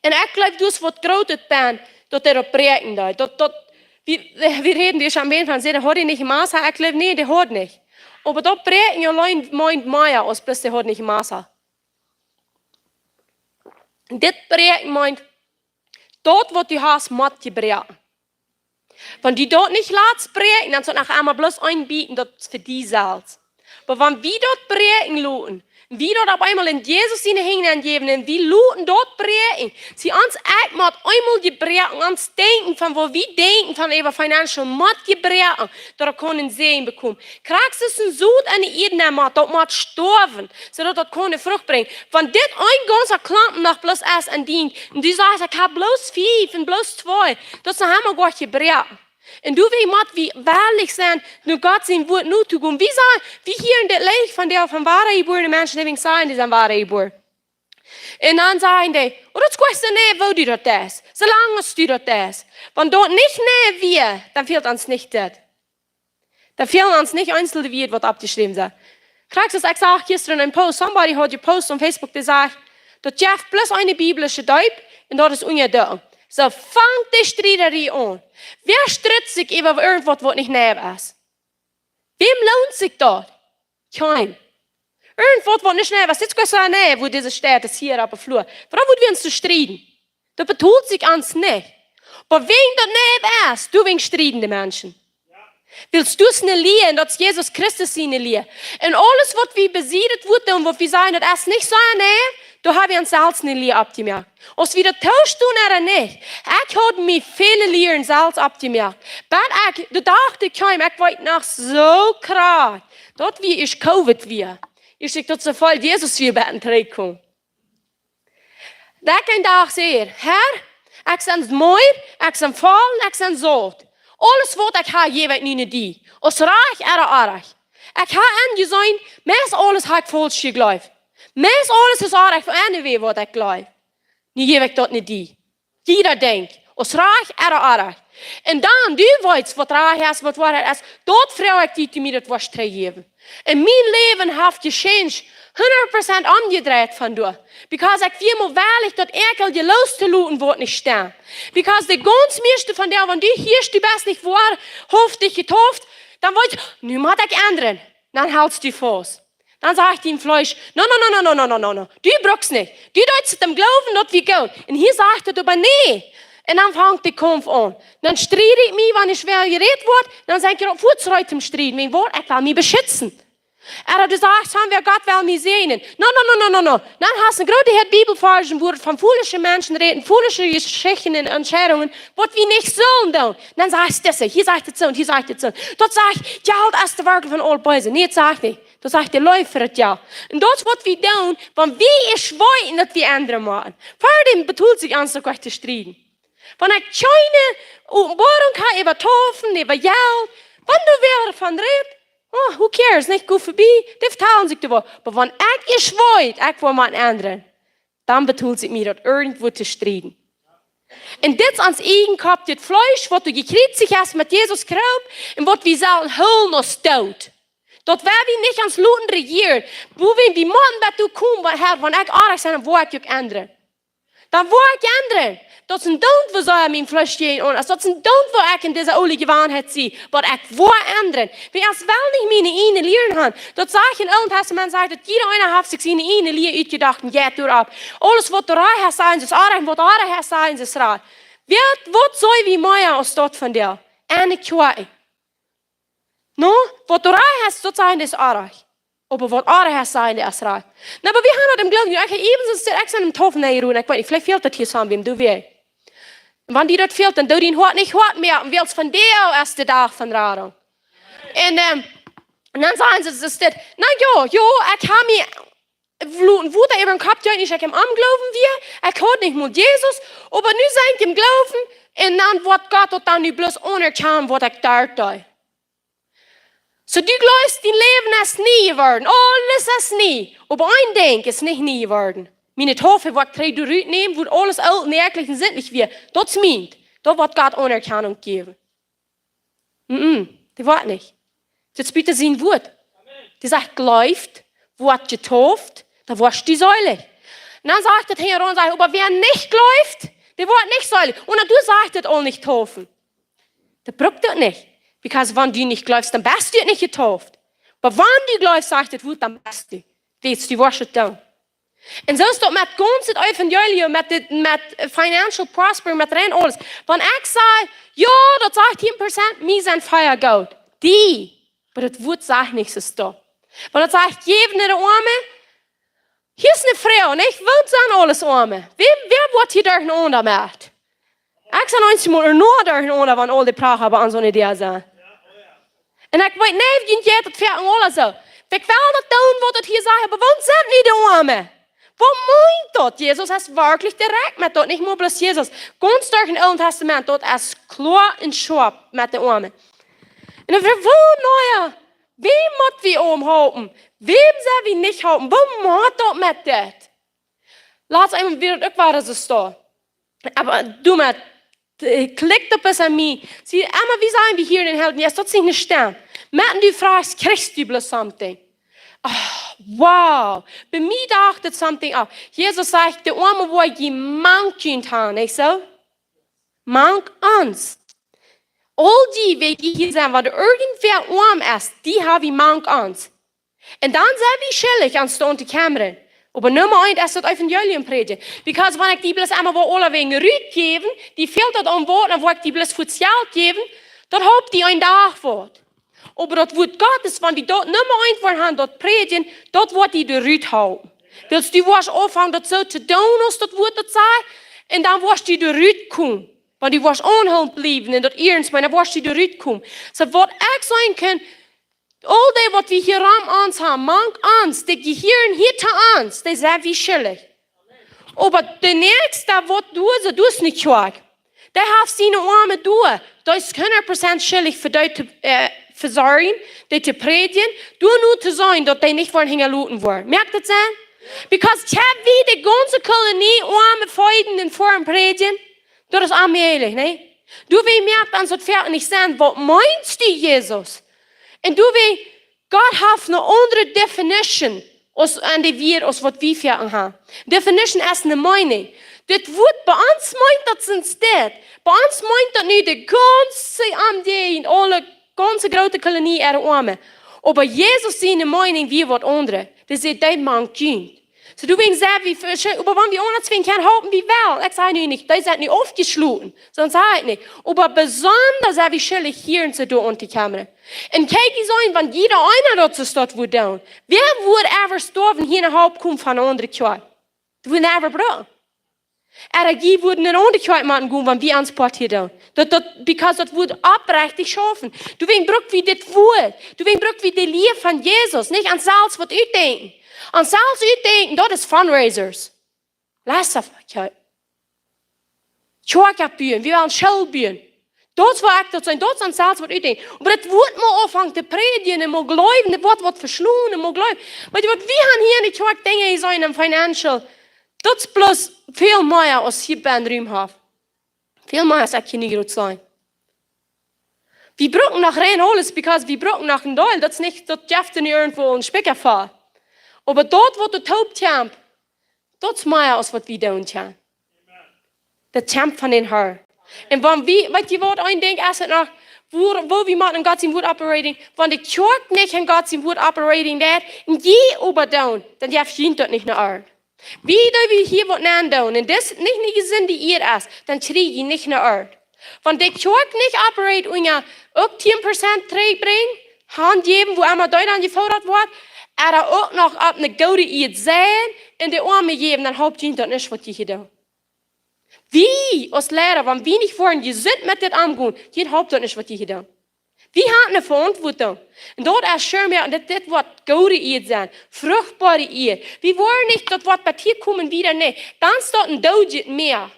Un ekj jleew, daut es waut Grootet, daut hee daut bräakjen deed. Daut, daut, wie, wie räden, wie schon meent von, säden, haud hee nich Massa? Ekj jleew, nä, dee haud nich. Oba daut bräakjen auleen meent mea aus bloos, dee haud nich Massa. Dit bräakjen meent, daut waut du hast, mott jebroaken. Wan du daut nich latst bräakjen, dan es daut noch emma bloos een Bät, daut es fa die selfst. Oba wan wie daut bräakjen loten, wie daut opp eemol en Jesus siene Henj jäwen un wie loten daut bräakjen, see, ons Eck mott eemol jebroaken, ons Denkjen von waut wie denkjen von äwa financial mott jebroaken, daut et kaun een Säajen bekomen. Krakjt soo aus een Sot aun de Ieed nämen mott, daut mott stoawen, soo daut daut kaun Frucht brinjen. Wan dit een gaunza Klompen noch bloos es aun dien, un du sajst, ekj hab bloos fief un bloos twee, daut es noch emma goot jebroaken. Un doawäajen mott wie wellich sennen, no Gott sien Wort no to gonen. Wie sajen, wie hieren dit Licht von de, von woare jebuarne Menschen, dee sajen, dee sent woare jebuaren. Un dan sajen dee, oh, daut es goot, nä, woo du daut deist. Soo lang aus du daut deist. Wan daut nich nä wia, dan fält ons nich dit. Dan fält ons nich eenzelne Wieed waut oppjeschräwen sent. Krakjt soo aus ekj sach jistren een Post, somebody haud jepost opp Facebook, dee säd, daut jeft bloos eene biblische Deep un daut es Unjadukjunk. Soo fangt de Striederie aun. Wäa stritt sikj äwa irjentwaut waut nich nä es? Wäm loont sikj daut? Kjeenem. Irjentwaut waut nich nä es, dit es goa nä, woo dise Staut es hia opp de Flua. Wuarom wudden wie ons soo strieden? Daut betolt sikj ons nich. Oba wäajen daut nä es, doawäajen strieden de Menschen. Wiels daut es ne Lia, un daut es Jesus Christus siene Lia. Un aules waut wie besieden, waut dan, waut wie sajen, daut es nich soo, nä, doa hab wie ons selfst ne Lia oppjemoakt. Aus wie daut toostonen ooda nich, ekj haud mie väle Lieren selfst oppjemoakt. Bat ekj, de Dach, dee kjeem, ekj weet noch soo krakjt, daut wia ieescht Covid wia. Ieescht ekj daut soo väl Jesus wia bie een trigjkjeem. Daut ekj een Dach säd, Herr, ekj sie meed, ekj sie voll, ekj sie saut. Aules waut ekj hab, jäw ekj nu no die. Aus rajcht ooda oajch. Ekj hab enjeseenen, meist aules hab ekj faulsch jejleeft. Meist aules es oajch, von anyway waut ekj jleew. Nu jäw ekj daut no die. Jieda Dinkj, aus rajcht ooda oajch. Un dan, du weetst waut rajcht es, waut Woarheit es, daut froag ekj die, du mie daut woascht trigjjäwen. Un mien Läwen haft jechanged, hundat Prozent omjedreit von doa. Because ekj wia mol wellich daut Äakel jeloos to loten, waut nich stemmt. Because de gaunz mieeschte von dee, wan du hia, du best nich woarhauftich jedeept, dan weet ekj, nu mott ekj endren. Dan helst du faust. Dan sajcht dien Fleesch, no, no, no, no. Du brukst nich. Du deist et em Gloowen, daut wia goot. Un hia sajcht et oba nä. Un dan fangt de Kaumf aun. Dan stried ekj mie, wan ekj well jerät woa, dan sie ekj fuaz reed toom strieden. Wäajen waut? Ekj well mie beschitzen. Ooda du sajchst, Herr, wäa Gott well mie säajnen. No, no, no, no, no, no. Dan hast du een grootet Bibelvarsch, wua et von foolische Menschen rät, foolische Jeschichten un Entscheidungen, waut wie nich sellen doonen. Dan sajchst du, hia sajcht et soo un hia sajcht et soo. Daut sajcht, Jelt es de Wortel von aul Beeset. Nä, daut sajcht nich. Daut sajcht de Leew fa daut Jelt. Un daut es waut wie doonen, wan wie ieescht weeten, daut wie endren motten. Ver däm betolt sikj ons uk ieescht to strieden. Wan ekj kjeene Openboarunk hab äwa Taufen, äwa Jelt, wan du wäa von rät, oh, who cares, nich, go verbie, dee vetalen sikj doa waut. Oba wan ekj ieescht weet, ekj well motten endren, dan betolt sikj mie daut irjentwoo to strieden. Un dit es ons eejnen Kopp, dit Fleesch, waut du jekjriezicht hast met Jesus Kjrists un waut wie sellen hoolen aus doot. Daut woa wie nich ons loten rejieren, wua wie, wie motten bat doa komen, wan, Herr, wan ekj oajch sie, dan woa ekj uk endren. Dan woa ekj endren. Daut es een Doont, woo see mien Fleesch jäajen aun. Daut es een Doont, woo ekj en dise oole Jewanheit sie, waut ekj woa endren. Wäa es well nich miene eejne Lieren haben. Daut sajcht em Oolen Tastament, sajcht daut jieda eena haft sikj siene eejne Lia utjedocht un jeit doaropp. Aules waut doa rajcht es, sajen see es oajch, un waut oajch es, sajen see es rajcht. Wäa, waut sell wie mea aus daut von dee? Enne Kjoakj. No, waut doa rajcht es, daut sajen see es oajch. Oba waut oajch es, sajen see es rajcht. No, oba wie haben daut em Gloowen, jo, ekj hab iewen soo, ekj sie em Taufen nä jerot, ekj weet nich, veleicht fält daut hia soo aun wäm, du wäa. Un wan die daut fält, dan doo dien Hoat nich hoat moaken, wiels vondoag es de Dach von Radunk. Un, ähm, un dan sajen see, es dit, na jo, jo, ekj hab mie Wua-, Wota äwa dän Kopp, jo, ekj em Gloowen wia, ekj haud nich mol Jesus, oba nu sie ekj em Gloowen, un dan woat Gott daut dan nu bloos aunerkjanen, waut ekj doa deed. Soo, du jleefst, dien Läwen es nie jeworden, aules es nie, oba een Dinkj es nich nie jeworden. Miene Taufe, waut ekj trigj doa rut neem, wua aules oolt un werkjlich un sindlich wia, daut es mient, daut woat Gott Aunerkjanunk jäwen. Mm, dee woat nich. Daut es buten sien Wuat. Dee sajcht, jleeft, woat jetauft, dan woascht du seelich. Un dan sajcht daut hinjaraun, sajcht, oba wäa nich jleeft, dee woat nich seelich. Un dan du sajchst daut aul nich taufen. Daut brukt daut nich. Because wan du nich jleefst, dan best du nich jetauft. Oba wan du jleefst, sajcht daut Wuat, dan best du. Daut, du woascht daut doonen. Un soo es daut met gaunz daut Evangelium, met dit, met financial prospering, met rein aules. Wan ekj saj, jo, daut sajcht tieen Prozent, mie sent vea goot. Dee, oba daut Wuat sajcht nich soo. Wan daut sajcht, jäw no de Oame, hia es eene Fru, un ekj weet, sent aules Oame. Wäa, wäa woat hia derchenaunda met? Ekj sie eenjemol noch derchenaunda, wan aul dee Pracha bie ons aun de Däa sent. Un ekj weet nich, jie jeit daut fa aules soo. Ekj well daut doonen, waut daut hia sajcht, oba wua sent nu de Oame? Waut meent daut? Jesus es werkjlich direkt met daut, nich mau bloos Jesus. Gaunz derch daut Oole Tastament, daut es kloa un scharp met de Oame. Un dan froag wie, nu jo, wäm mott wie omhalpen? Wäm sell wie nich halpen? Waut mott daut met dit? Latst eemol wia daut uk wada soo. Oba du met, eh, kjlikjt opp es aun mie. See, emma wie sajen, wie hieren dän Heiljen Jeist, daut es nich eene Stemm. Met du frajchst, kjrichst du bloos something. Oh, wow. Bie mie docht daut something uk. Jesus sajcht, de Oame woa jie mank junt han, nich soo? Mank ons. Aul dee, wäa hia sent, wan irjentwäa oam es, dee ha wie mank ons. Un dan sent wie schillich, ons doarom to kjemmren. Oba Numma eent es daut Evangelium prädjen. Because wan ekj dee bloos emma woa aulawäajen rutjäwen, dee fält daut aun Wieed, dan woa ekj dee bloos fa Jelt jäwen, dan halpt dee een Dach waut. Oba daut Wuat Gottes, wan wie daut Numma eent woaren han, daut prädjen, daut woat die doa rut halpen. Wiels du woascht aunfangen daut soo to doonen, aus daut Wuat daut sajcht, un dan woascht du doa rut komen. Wan du woascht aunhoolen bliewen un daut iernst meenen, dan woascht du doa rut komen. Soo waut ekj sajen kaun, aul dee waut wie hia rom ons han, mank ons, dee jehieren hia to ons, dee sent wie schillich. Oba de näakjste waut doa es, doa es nich Kjoakj. Dee haft siene Oame doa, dee es hundat Prozent schillich fa dee to, eh, vesorjen, dee to prädjen, doa nu to sennen, daut dee nich woaren hinjaloten woaren. Moakt daut Senn? Because kjenn wie de gaunze Kolonie Oame feeden un fa an prädjen? Daut es onmäajlich, nä? Doawäajen moakt ons daut Wieed nich Senn, waut meenst du, Jesus? Un doawäajen, Gott haft eene aundre definition aus aun dee Wieed aus waut wie fa an han. Definition es eene Meenunk. Dit Wuat bie ons meent daut sent dit. Bie ons meent daut nu de gaunze Omjäajent, aule gaunze groote Kolonie äare Oame. Oba Jesus siene Meenunk wia waut aundret. Dee säd, dee mank junt. Soo, doawäajen sent wie fa-, oba wan wie aundre Dinja kjennen halpen, wie well. Ekj saj nu nich, dee sent nu aufjeschloten. Soo saj ekj nich. Oba besonda sent wie schillich hia en soo doa aun to kjemmren. Un kjikj, dee sajen, wan jieda eena daut soo staut wudd doonen, wäa wudd ever stoawen hia nohaupt komen von eene aundre Kjoakj? Daut wudd never brucken. Ea jie wudden eene aundre Kjoakj motten gonen, wan wie ons Poat hia doonen. Daut, daut, because daut wudd oprechtich schaufen. Doawäajen bruk wie dit Wuat. Doawäajen bruk wie de Lia von Jesus. Nich ons selfst waut utdenkjen. Ons selfst utdenkjen, daut es fundraisers. Lass daut, Kjoakj. Kjoakj oppbuen, wie wellen School buen. Daut es waut ekj daut saj, daut es ons selfst waut utdenkjen. Oba daut Wuat mott aunfangen to prädjen un mott jleewen, daut Wuat mott veschlonen un mott jleewen. Weetst du waut, wie han hia en de Kjoakj Dinja jeseenen en financial. Daut es bloos väl mea aus hia bie Ruum haft. Väl mea aus ekj hia nich groot saj. Wie brucken noch rein aules, because wie brucken noch een Deel. Daut es nich, daut jeft nu irjentwua een Spikja fa. Oba daut waut doa toop kjemt, daut es mea aus waut wie doonen kjennen. Daut kjemt von dän Harn. Un wan wie, weetst du waut, een Dinkj es daut noch, woo, woo wie motten en Gott sien Wuat operaten, wan de Kjoakj nich en Gott sien Wuat operaten deit, un jie oba doonen, dan jeft junt daut nich ne Ort. Wie dee wie hia waut nenn doonen, un dit nich ne jesunde Ieed es, dan kjrie jie nich ne Ort. Wan de Kjoakj nich operate unja uk tieen Prozent trigjbrinjen, hanjäwen, wua emma dee dan jefodat woat, ea uk noch opp ne goode Ieed seien un de Oame jäwen, dan halpt junt daut nich waut jie hia doonen. Wie aus Liera, wan wie nich woaren jesunt met dit omgonen, junt halpt daut nich waut jie hia doonen. Wie haben eene Veauntwuatunk. Un daut es sure, un dit, dit woat goode Ieed sennen, fruchtboare Ieed. Wie woaren nich daut woat bie hia komen, wieda nich. Dan es daut een doodet Mäa.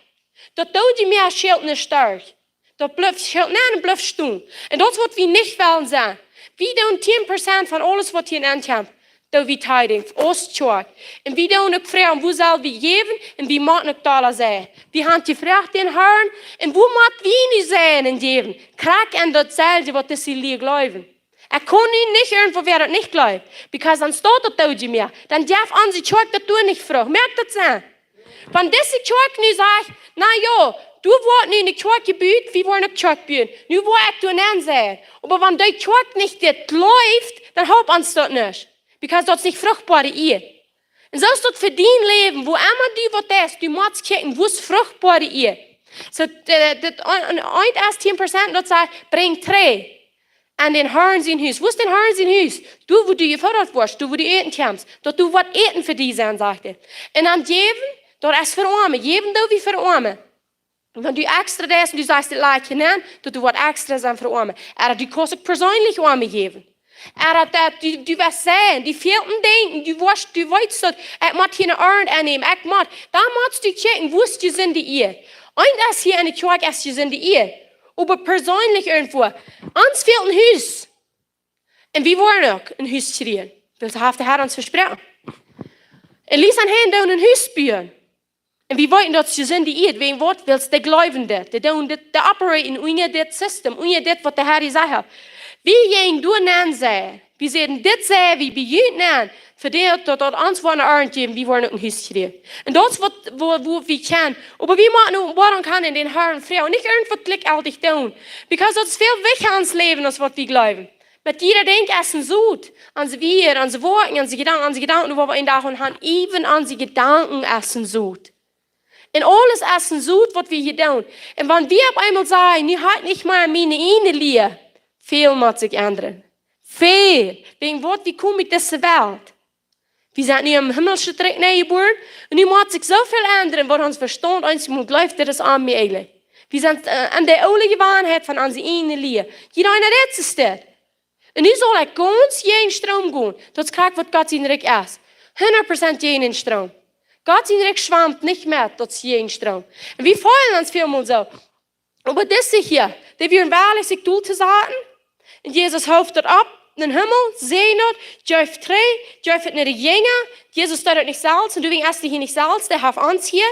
Daut doodet Mäa schelt nich stoakj. Daut blift, schelt nich un blift stonen. Un daut es waut wie nich wellen sennen. Wie doonen tieen Prozent von aules waut hia ankjemt, doo wie tithing, aus Kjoakj. Un wie doonen uk froagen, woo sell wie jäwen, un wie motten uk dolla seien. Wie haben jefroacht dän Harn, un woo mott wie nu seien un jäwen? Krakjt aun daut selwje waut dise Lied jleewen. Ekj kaun nu nich irjentwua wäa daut nich jleeft, because dan steit daut doa nich mea. Dan jeft onse Kjoakj daut doa nich froagen. Moakt daut Senn? Wan dise Kjoakj nu sajcht, na jo, doa woat nu eene Kjoakj jebut, wie woaren eene Kjoakj buen. Nu woa ekj doa nä sajen. Oba wan dee Kjoakj nich dit jleeft, dan halpt ons daut nich. Because daut es nich fruchtboare Ieed. Un soo es daut fa dien Läwen, wua emma du waut deist, du motst kjikjen, wua es fruchtboare Ieed. Soo, äh, daut een, een, eent es tieen Prozent, daut sajcht, brinj trigj aun dän Harn sien Hus. Wua es dän Harn sien Hus? Doa, wua du jefoodat woascht, doa, wua du äten kjemst. Daut doa waut Äten fa die sennen, sajcht hee. Un dan jäwen, daut es fa Oame. Jäwen doo wie fa Oame. Un wan du extra deist un du sajchst, dit lot ekj nenn, daut doa waut extra sennen fa Oame. Ooda du kaust uk perseenlich Oame jäwen. Ooda daut du, du woascht sennen, die fält een Dinkj, du woascht, du weetst daut, ekj mott hia eene Arnt aunnämen, ekj mott. Dan motst du kjikjen, wua es jesunde Ieed. Eent es hia enne Kjoakj es jesunde Ieed. Oba perseenlich irjentwua. Ons fält een Hus. Un wie woaren uk een Hus kjrieen. Daut haft de Har ons vesproaken. Un Lisa un Hein doonen een Hus buen. Un wie weeten daut es jesunde Ieed, wäajen waut? Wiels dee jleewen dit. Dee doonen dit, dee operaten unja dit System, unja dit waut de Har jesajcht haft. Wie jinjen doa nenn sennen. Wie säden, dit sennen wie, bie junt nenn. Fa daut, daut, daut ons woat eene Arnt jäwen, wie woaren uk een Hus kjrieen. Un daut es waut, wua, wua wie kjennen. Oba wie motten nu waut aun kjennen dän Harn froagen. Nich irjentwaut jlikjjeltich doonen. Because daut es väl wichtja aun ons Läwen aus waut wie jleewen. Met jieda Dinkj es een Sot. Onse Wieed, onse Woakjen, onse Jedanken, onse Jedanken, wua wie een Dach aun haben, even onse Jedanken es een Sot. Un aules es een Sot waut wie hia doonen. Un wan wie opp eemol sajen, nu hab ekj nich mea miene ieejne Lia, väl mott sikj endren. Väl. Wäajen waut, wie komen ut dise Welt. Wie sent nu em Himmel trigj nenjebuaren. Un nu mott sikj soo väl endren, waut ons Vestaunt ons mol jleeft, dit es onmäajlich. Wie sent, äh, aun de oole Jewanheit von onse ieejne Lia. Jieda eena rät sikj dit. Un nu saul ekj gaunz jäajen Stroom gonen. Daut es krakjt waut Gott sien Rikj es. Hundat Prozent jäajen dän Stroom. Gott sien Rikj schwamt nich met, daut es jäajen Stroom. Un wie feelen ons välmol soo. Oba dise hia, dee wieren wellich sikj dol to saten. Un Jesus hoof daut opp, nom Himmel, säajend daut, jeef trigj, jeef et no de Jinja. Jesus deed daut nich selfst, un doawäajen es hee hia nich selfst, dee haft ons hia.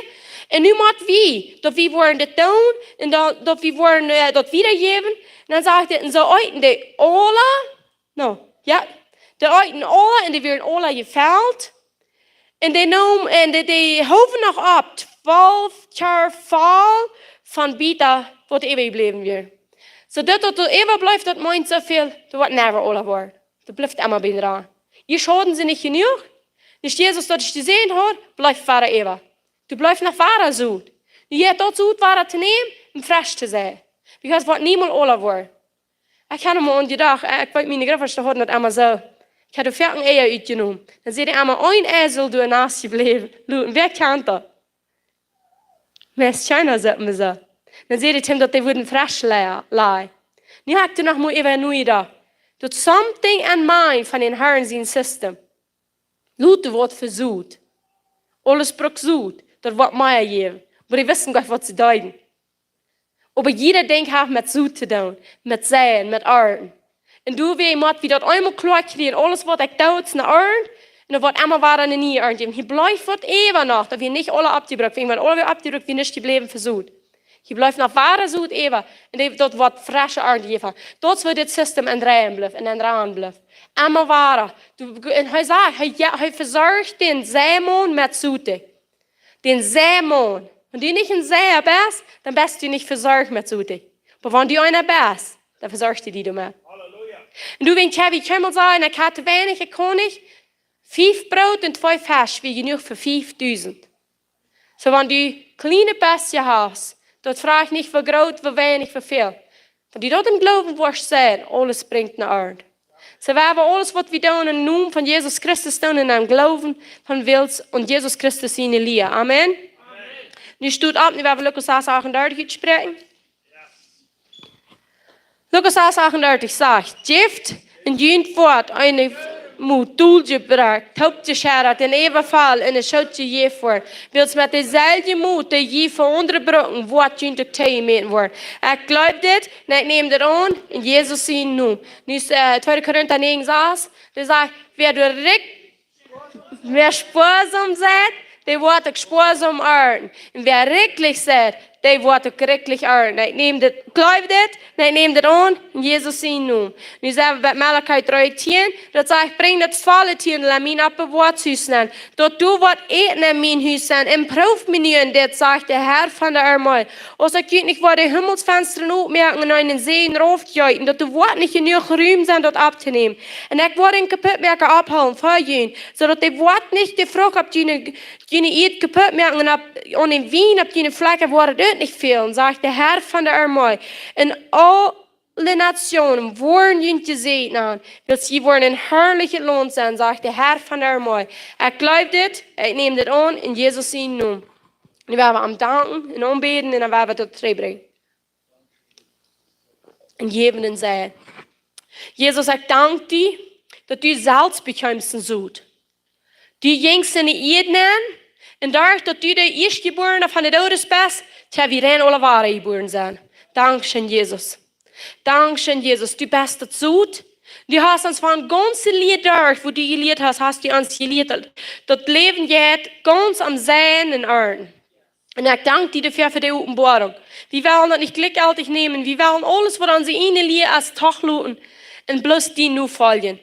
Un nu mott wie, daut wie woaren dit doonen, un daut, daut wie woaren, äh, daut wiedajäwen. Un dan sajcht hee, un soo eeten dee aula, no, jo, dee eeten aula, un dee wieren aula jefelt. Un dee neemen, un dee, dee hoowen noch opp, twalf Kjoakjen voll von Bieta, waut äwajebläwen wia. Soo daut, daut doa äwableef, daut meent soo väl, doa woat never aula woaren. Daut blift emma bie dran. Jie schauden see nich jenuach. Nich Jesus, daut ekj jeseenen haud, blift wada äwa. Doa blift noch wada Sot. Nu jeit daut Sot wada to nämen, om fresch to sennen. Because waut niemols aula woaren. Ekj hab mol aun jedocht, äh, ekj weet, miene Grootvodasch, dee hauden daut emma soo. Ekj haud doa foaken Eia utjenomen. Dan säd hee emma, een Ei saul doa nass jebläwen. Lu-, wäa kjant daut? Meist kjeena, sajcht maun soo. Dan säd hee to am, daut dee wudden fresch lei-, leien. Nu hab ekj doa noch mol äwa nojedocht. Daut something en mie von dän Harn sien System. Lot doa waut fa Sot. Aules brukt Sot. Daut woat mea jäwen. Oba dee wisten goanich, waut see deeden. Oba jieda Dinkj haft met Sot to doonen, met seien, met arnten. Un doawäajen mott wie daut eemol kloa kjrieen, aules waut ekj doo, es ne Arnt, un daut woat emma wada ne niee Arnt jäwen. Hia blift waut äwa noch, daut wia nich aula oppjebrukt, wäajen wan aula wia oppjebrukt, wia nuscht jebläwen fa Sot. Hia blift noch wada Sot äwa, un dee, daut woat fresche Arnt jäwen. Daut es woo dit System aun dreien blift, un aun dreien blift. Emma wada. Du, un hee sajcht, hee, jo, hee vesorcht dän Seimaun met Sot. Dän Seimaun. Wan du nich een Seia best, dan best du nich vesorcht met Sot. Oba wan du eena best, dan vesorcht hee die doamet. Halleluja. Un du, wan ekj hab, ekj kaun mol sajen, ekj haud to weinich, ekj kaun nich. Fief Broot un twee Fesch wia jenuach fa fiefdusent. Soo, wan du kjliene Bestje hast, daut froagt nich, woo groot, woo weinich, woo väl. Wan du daut em Gloowen woascht seien, aules brinjt ne Arnt. Soo, wan wie aules, waut wie doonen, em Nomen von Jesus Christus doonen, em Gloowen von Wiels un Jesus Christus siene Lia. Amen. Amen. Nu stot opp, nu woa wie Lukas sas achtundartich utspräakjen. Lukas acht achtundartich sajcht: "Jeft un junt woat eene Mot dol jebroaken, toop jescheddat un äwafaulen un de Schoot jejäft woaren. Wiels met deeselwje Mot, dee jie fa aundre brucken, woat junt uk toojemäten woaren." Ekj jleew dit, un ekj näm dit aun, en Jesus sienen Nomen. Nu es, äh, tweede Korinta näajen sas, dee sajcht: "Wäa doa rikj Wäa spoasom seit, dee woat uk spoasom arnten. Un wäa rikjlich seit, dee woat uk rikjlich arnten." Ekj näm dit, jleew dit, un ekj näm dit aun, en Jesus sienen Nomen. Nu sent wie bie Malachi dree tieen, daut sajcht: "Brinjt daut volle Tiendel en mien oppbewoat Hus nenn, daut doa waut Äten en mien Hus sent, un proowt mie nu en dit, sajcht de Herr von de Armee. Aus ekj junt nich woa de Himmelsfenstren opmoaken un eenen Säajen raufjeeten, daut doa woat nich jenuach Rum sennen, daut opptonämen. Un ekj woa dän Kaputtmoaka ophoolen fa junt, soo daut dee woat nich de Frucht opp june, june Ieed kaputtmoaken, un opp, aun dän Wien opp june Flakja woat daut uk nich fälen, sajcht de Herr von de Armee. Un aule Natsjonen woaren junt jesäajent aun, wiels jie woaren een harlichet Launt sennen, sajcht de Herr von de Armee." Ekj jleew dit, ekj näm dit aun, en Jesus sienen Nomen. Nu woa wie am danken un aunbäden un dan woa wie daut trigjbrinjen. En jäwen un sajen: "Jesus, ekj dank die, daut du selfst bekjeemst en Sot. Du jinjst en de Ieed nenn, un doaderch daut du de Ieeschtjebuarna von de Doodes best, tja, wie rein aule wada jebuaren sennen. Dankscheen, Jesus. Dankscheen, Jesus. Du best daut Sot. Du hast ons von gaunze Lia doaderch, woo du jelieet hast, hast du ons jelieet, daut, daut Läwen jeit gaunz aum Seien un Arnten. Un ekj dank die doafäa fa de Openboarunk. Wie wellen daut nich jlikjjeltich nämen. Wie wellen aules, waut onse ieejne Lia es, doch loten un bloos die nofoljen.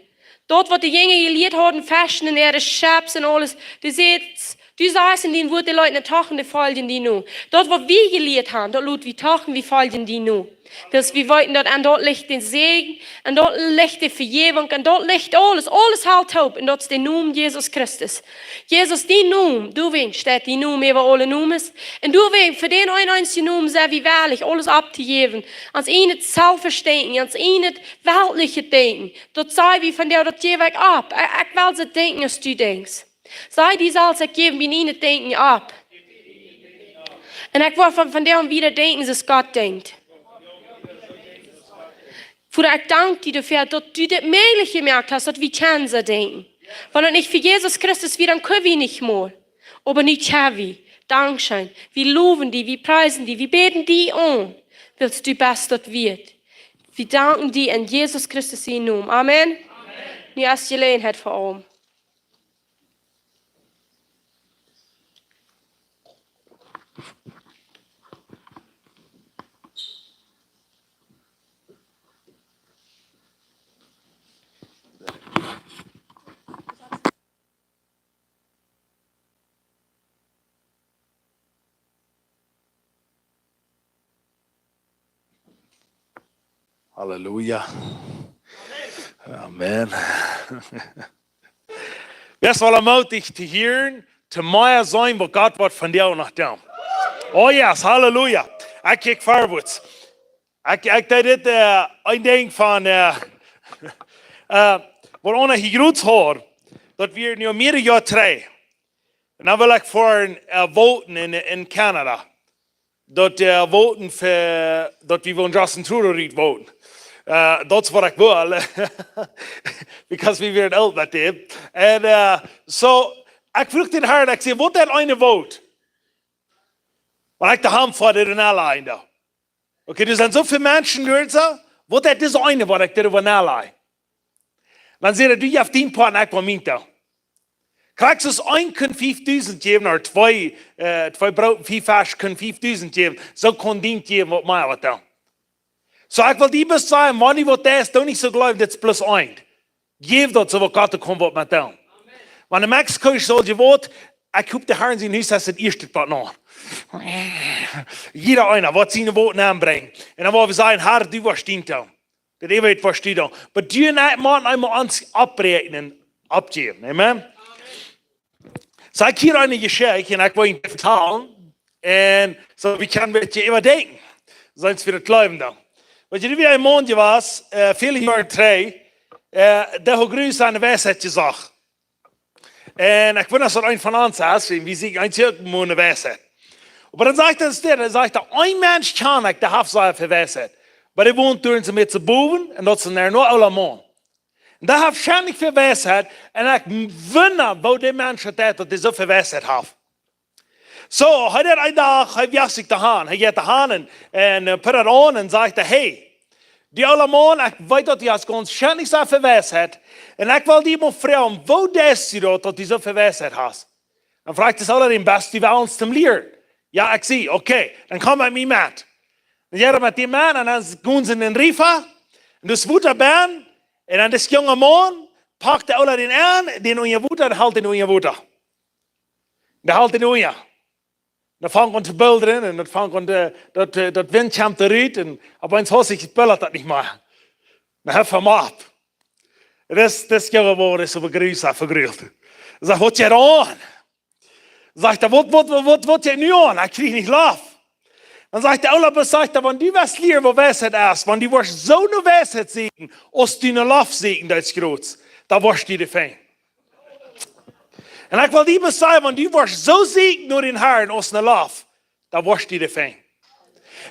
Daut, waut de Jinja jelieet hauden, Feschen un äare Scheps un aules, du sajchst, du sajchst en dien Wort, dee Lied nich doch un dee foljen die no. Daut, waut wie jelieet haben, daut lot wie doch un wie foljen die no. Wiels wie weeten, daut aun daut licht de Säajen, aun daut licht de Vejäwunk, aun daut licht aules, aules helt toop, un daut es de Nomen Jesus Christus. Jesus, dien Nomen, doawäajen steit dien Nomen äwa aule Nomes. Un doawäajen, fa dän eenen eensjen Nomen sent wie wellich, aules opptojäwen. Ons ieejnet selfscht Denkjen, ons ieejnet weltlichet Denkjen. Daut saj wie von die, daut jäw ekj opp. Ekj, ekj well soo denkjen aus du denkjst. Saj die selfst, ekj jäw mien ieejnet Denkjen opp. Un ekj well von, von die aun wieda denkjen soo aus Gott denkjt. Voda, ekj dank die doafäa, daut du dit mäajlich jemoakt hast, daut wie kjennen soo denkjen. Wan daut nich fa Jesus Christus wia, dan kunn wie nich mol. Oba nu kjenn wie. Dankscheen. Wie lowen die, wie priesen die, wie bäden die aun. Wiels du best daut wieet. Wie danken die en Jesus Christus sienen Nomen. Amen. Nu es Jeläajenheit fa aulem. Halleluja. Amen. Wäa es aul mootich to hieren, to mea seenen, waut Gott woat vondoag noch doonen? Oh yes, halleluja. Ekj kjikj verwoats. Ekj, ekj deed dit, äh, een Dinkj von, äh, äh, waut Anna hia jrots haud, daut wia nu mearere Joa trigj. Un dan wull ekj fa een, äh, voten en, en Canada. Daut, äh, voten fa, daut wie wullen Justin Trudeau rut voten. Äh, daut es waut ekj wull. Because wie wieren oolt met däm. Un, äh, so, ekj fruach dän Harn, ekj säd: "Waut deit eena voten?" Wan ekj de Haunt fa de Renella en doa. Okay, doa sent soo väl Menschen doa soo, waut deit dis eene, waut ekj doa äwa nalajen? Dan säd hee: "Du jefst dien Poat un ekj woa mient doonen." Krakjt soo aus een kunn fiefdusent jäwen, ooda twee, äh, twee Broot un fief Fesch kunn fiefdusent jäwen, soo kaun dient jäwen waut mea waut doonen. So, ekj well die bloos sajen, wan du waut deist, doo nich soo jleewen, dit es bloos een. Jäw daut soo waut Gott doa kaun waut met doonen. Wan en Mexiko es, saul je waut, ekj hop, de Harn sien Hus es daut ieeschte waut noch. Jieda eena woat siene Voten aunbrinjen. Un dan woa wie sajen: "Herr, du woascht dient doonen. Daut eewje woascht du doonen." Oba du un ekj motten eemol ons oppräakjnen, oppjäwen. Amen. So, ekj hia eene Jeschicht un ekj well junt vetalen. Un so, wie kjennen een bät äwadenkjen. Soo aus wie daut jleewen doonen. Weetst du, doa wia een Maun jewast, äh, väle Joaren trigj, äh, dee haud Gruss aun de Weisheit jesocht. Un ekj weet nich aus daut eena von ons es, wie, wie sent eent uk mau ne Weisheit. Oba dan sajcht hee, dan sajcht hee: "Een Mensch kjan ekj, dee haft sea väl Weisheit. Bie de Waunt doonen see met de Bowen un daut es een oola Maun. Un dee haft scheinlich väl Weisheit un ekj wunda, woo dee Mensch daut, daut dee soo väl Weisheit haft. Soo, hee deed een Dach, hee wajcht sikj doahan, hee jeit doahan un, un äh, put daut aun un sajcht: "Hey, dee oola Maun, ekj weet, daut du hast gaunz scheinlich soo väl Weisheit un ekj well die mol froagen, woo deist du daut, daut du soo väl Weisheit hast?" Dan froagt de oola Maun: "Best du wellens toom lieren?" "Jo, ekj sie." "Okay, dan komm met mie met." Dan jeit hee met däm Maun un dan gonen see en dän Riefa un daut Wota bennen un dan dis junga Maun pakt dän oola Maun aun, dän unja Wota un helt dän unja Wota. Dee helt dän unja. Dan fangt aun to buldren un daut fangt aun, äh, daut, äh, daut Wint kjemt doa rut un opp eemol hieet sikj, daut buldert daut nich mea. Dan hee fang opp. Dis, dis junga Maun es soo begrieezt, vegrielt. Hee sajcht: "Waut jeit aun?" Sajcht hee: "Waut, waut, waut, waut, waut jeit nu aun? Ekj kjrie nich Loft." Dan sajcht de oola Maun, sajcht hee: "Wan du west lieren, waut Weisheit es, wan du woascht soo no Weisheit sieekjen, aus du no Loft sieekjen deist, Groot, dan woascht du dee finjen." Un ekj well die bloos sajen, wan du woascht soo sieekjen no dän Harn aus no Loft, dan woascht du dee finjen.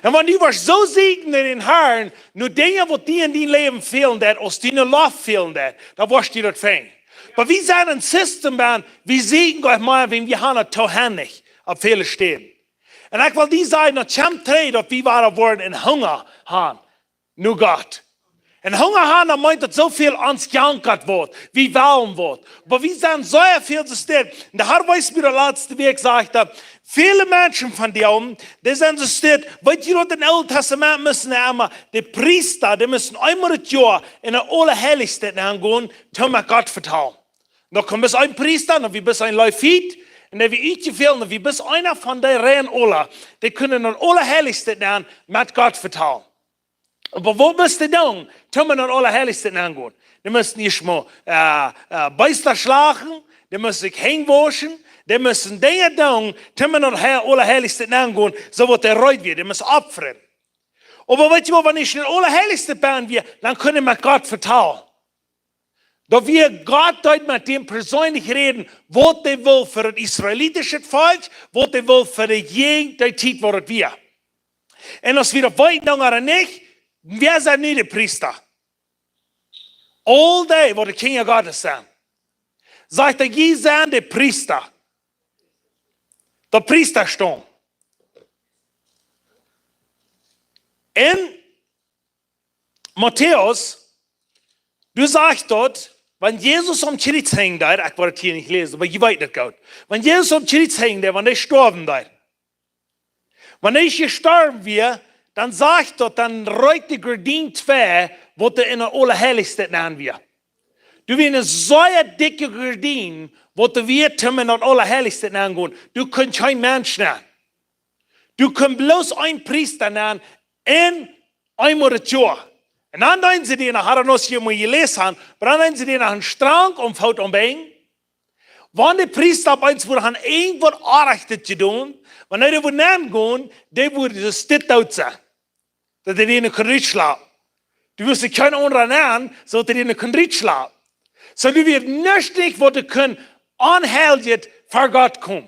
Un wan du woascht soo sieekjen no dän Harn, no Dinja, waut die en dien Läwen fälen deeden, aus die no Loft fälen deed, dan woascht du daut finjen. Oba wie sent een System, wan wie sieekjen Gott mea, wan wie haben daut too hennich opp väle Städen. Un ekj well die sajen, daut kjemt trigj, daut wie woaren woaren een Hunga haben no Gott. Een Hunga haben, daut meent, daut soo väl ons jankat woat, wie wellen woat. Oba wie sent soo väl soo stell. Un de Har wiest mie de latste Wäakj, sajcht hee, väle Menschen von dee, dee sent soo stell, weet jie, waut em Oolen Tastament musten emma, de Priesta, dee musten eemol daut Joa en daut Aulaheilichste nengonen, toom met Gott vetalen. Doa kunn bloos een Priesta, doa wia bloos een Levit, un dee wia utjewält, doa wia bloos eena von dee rein aula, dee kunnen en daut Aulaheilichste nen met Gott vetalen. Oba waut musten dee doonen, toom en daut Aulaheilichste nengonen? Dee musten ieescht mol, äh, äh, Beesta schlachten, dee musten sikj Henj wauschen, dee musten Dinja doonen, toom en daut Hei-, Aulaheilichste nengonen, soo waut dee reed wia, dee musten opfren. Oba weet jie waut, wan ekj en daut Aulaheilichste bennen wia, dan kunn ekj met Gott vetalen. Daut wia Gott, dee met däm perseenlich räden, waut hee wull fa daut israelitische Volkj, waut hee wull fa de Jäajent, dee Tiet, waut daut wia. Un aus wie daut weeten, dan ooda nich, wäa sent nu de Priesta? Aul dee, waut de Kjinja Gottes sent. Sajcht hee: "Jie sent de Priesta." Daut Priestastaum. En Matäus, doa sajcht daut, wan Jesus aum Kjriez henjen deed, ekj woa daut hia nich läsen, oba jie weeten daut goot. Wan Jesus aum Kjriez henjen deed, wan hee stoawen deed. Wan hee jestorwen wia, dan sajcht daut, dan reet de Gardien twei, waut doa en daut Aulaheilichste nen wia. Doa wia eene sea dikje Gardien, waut doa wia, toom en daut Aulaheilichste nengonen. Doa kunn kjeen Mensch nen. Doa kunn bloos een Priesta nen, en eemol daut Joa. Un dan deeden see dee noch, haud ons hia mol jeläsen, oba dan deeden see dee noch een Strang om Foot om Bein. Wan de Priesta opp eemol wudd haben irjentwaut Orrajchtet jedonen, wan dee wudd nengonen, dee wudd soo stell doot sennen. Daut dee dee nich kunn rutschlapen. Dee wudd kjeen aundra nen, soo daut dee dee nich kunn rutschlapen. Soo, doa wia nuscht nich, waut dee kunn aunheiljet ver Gott komen.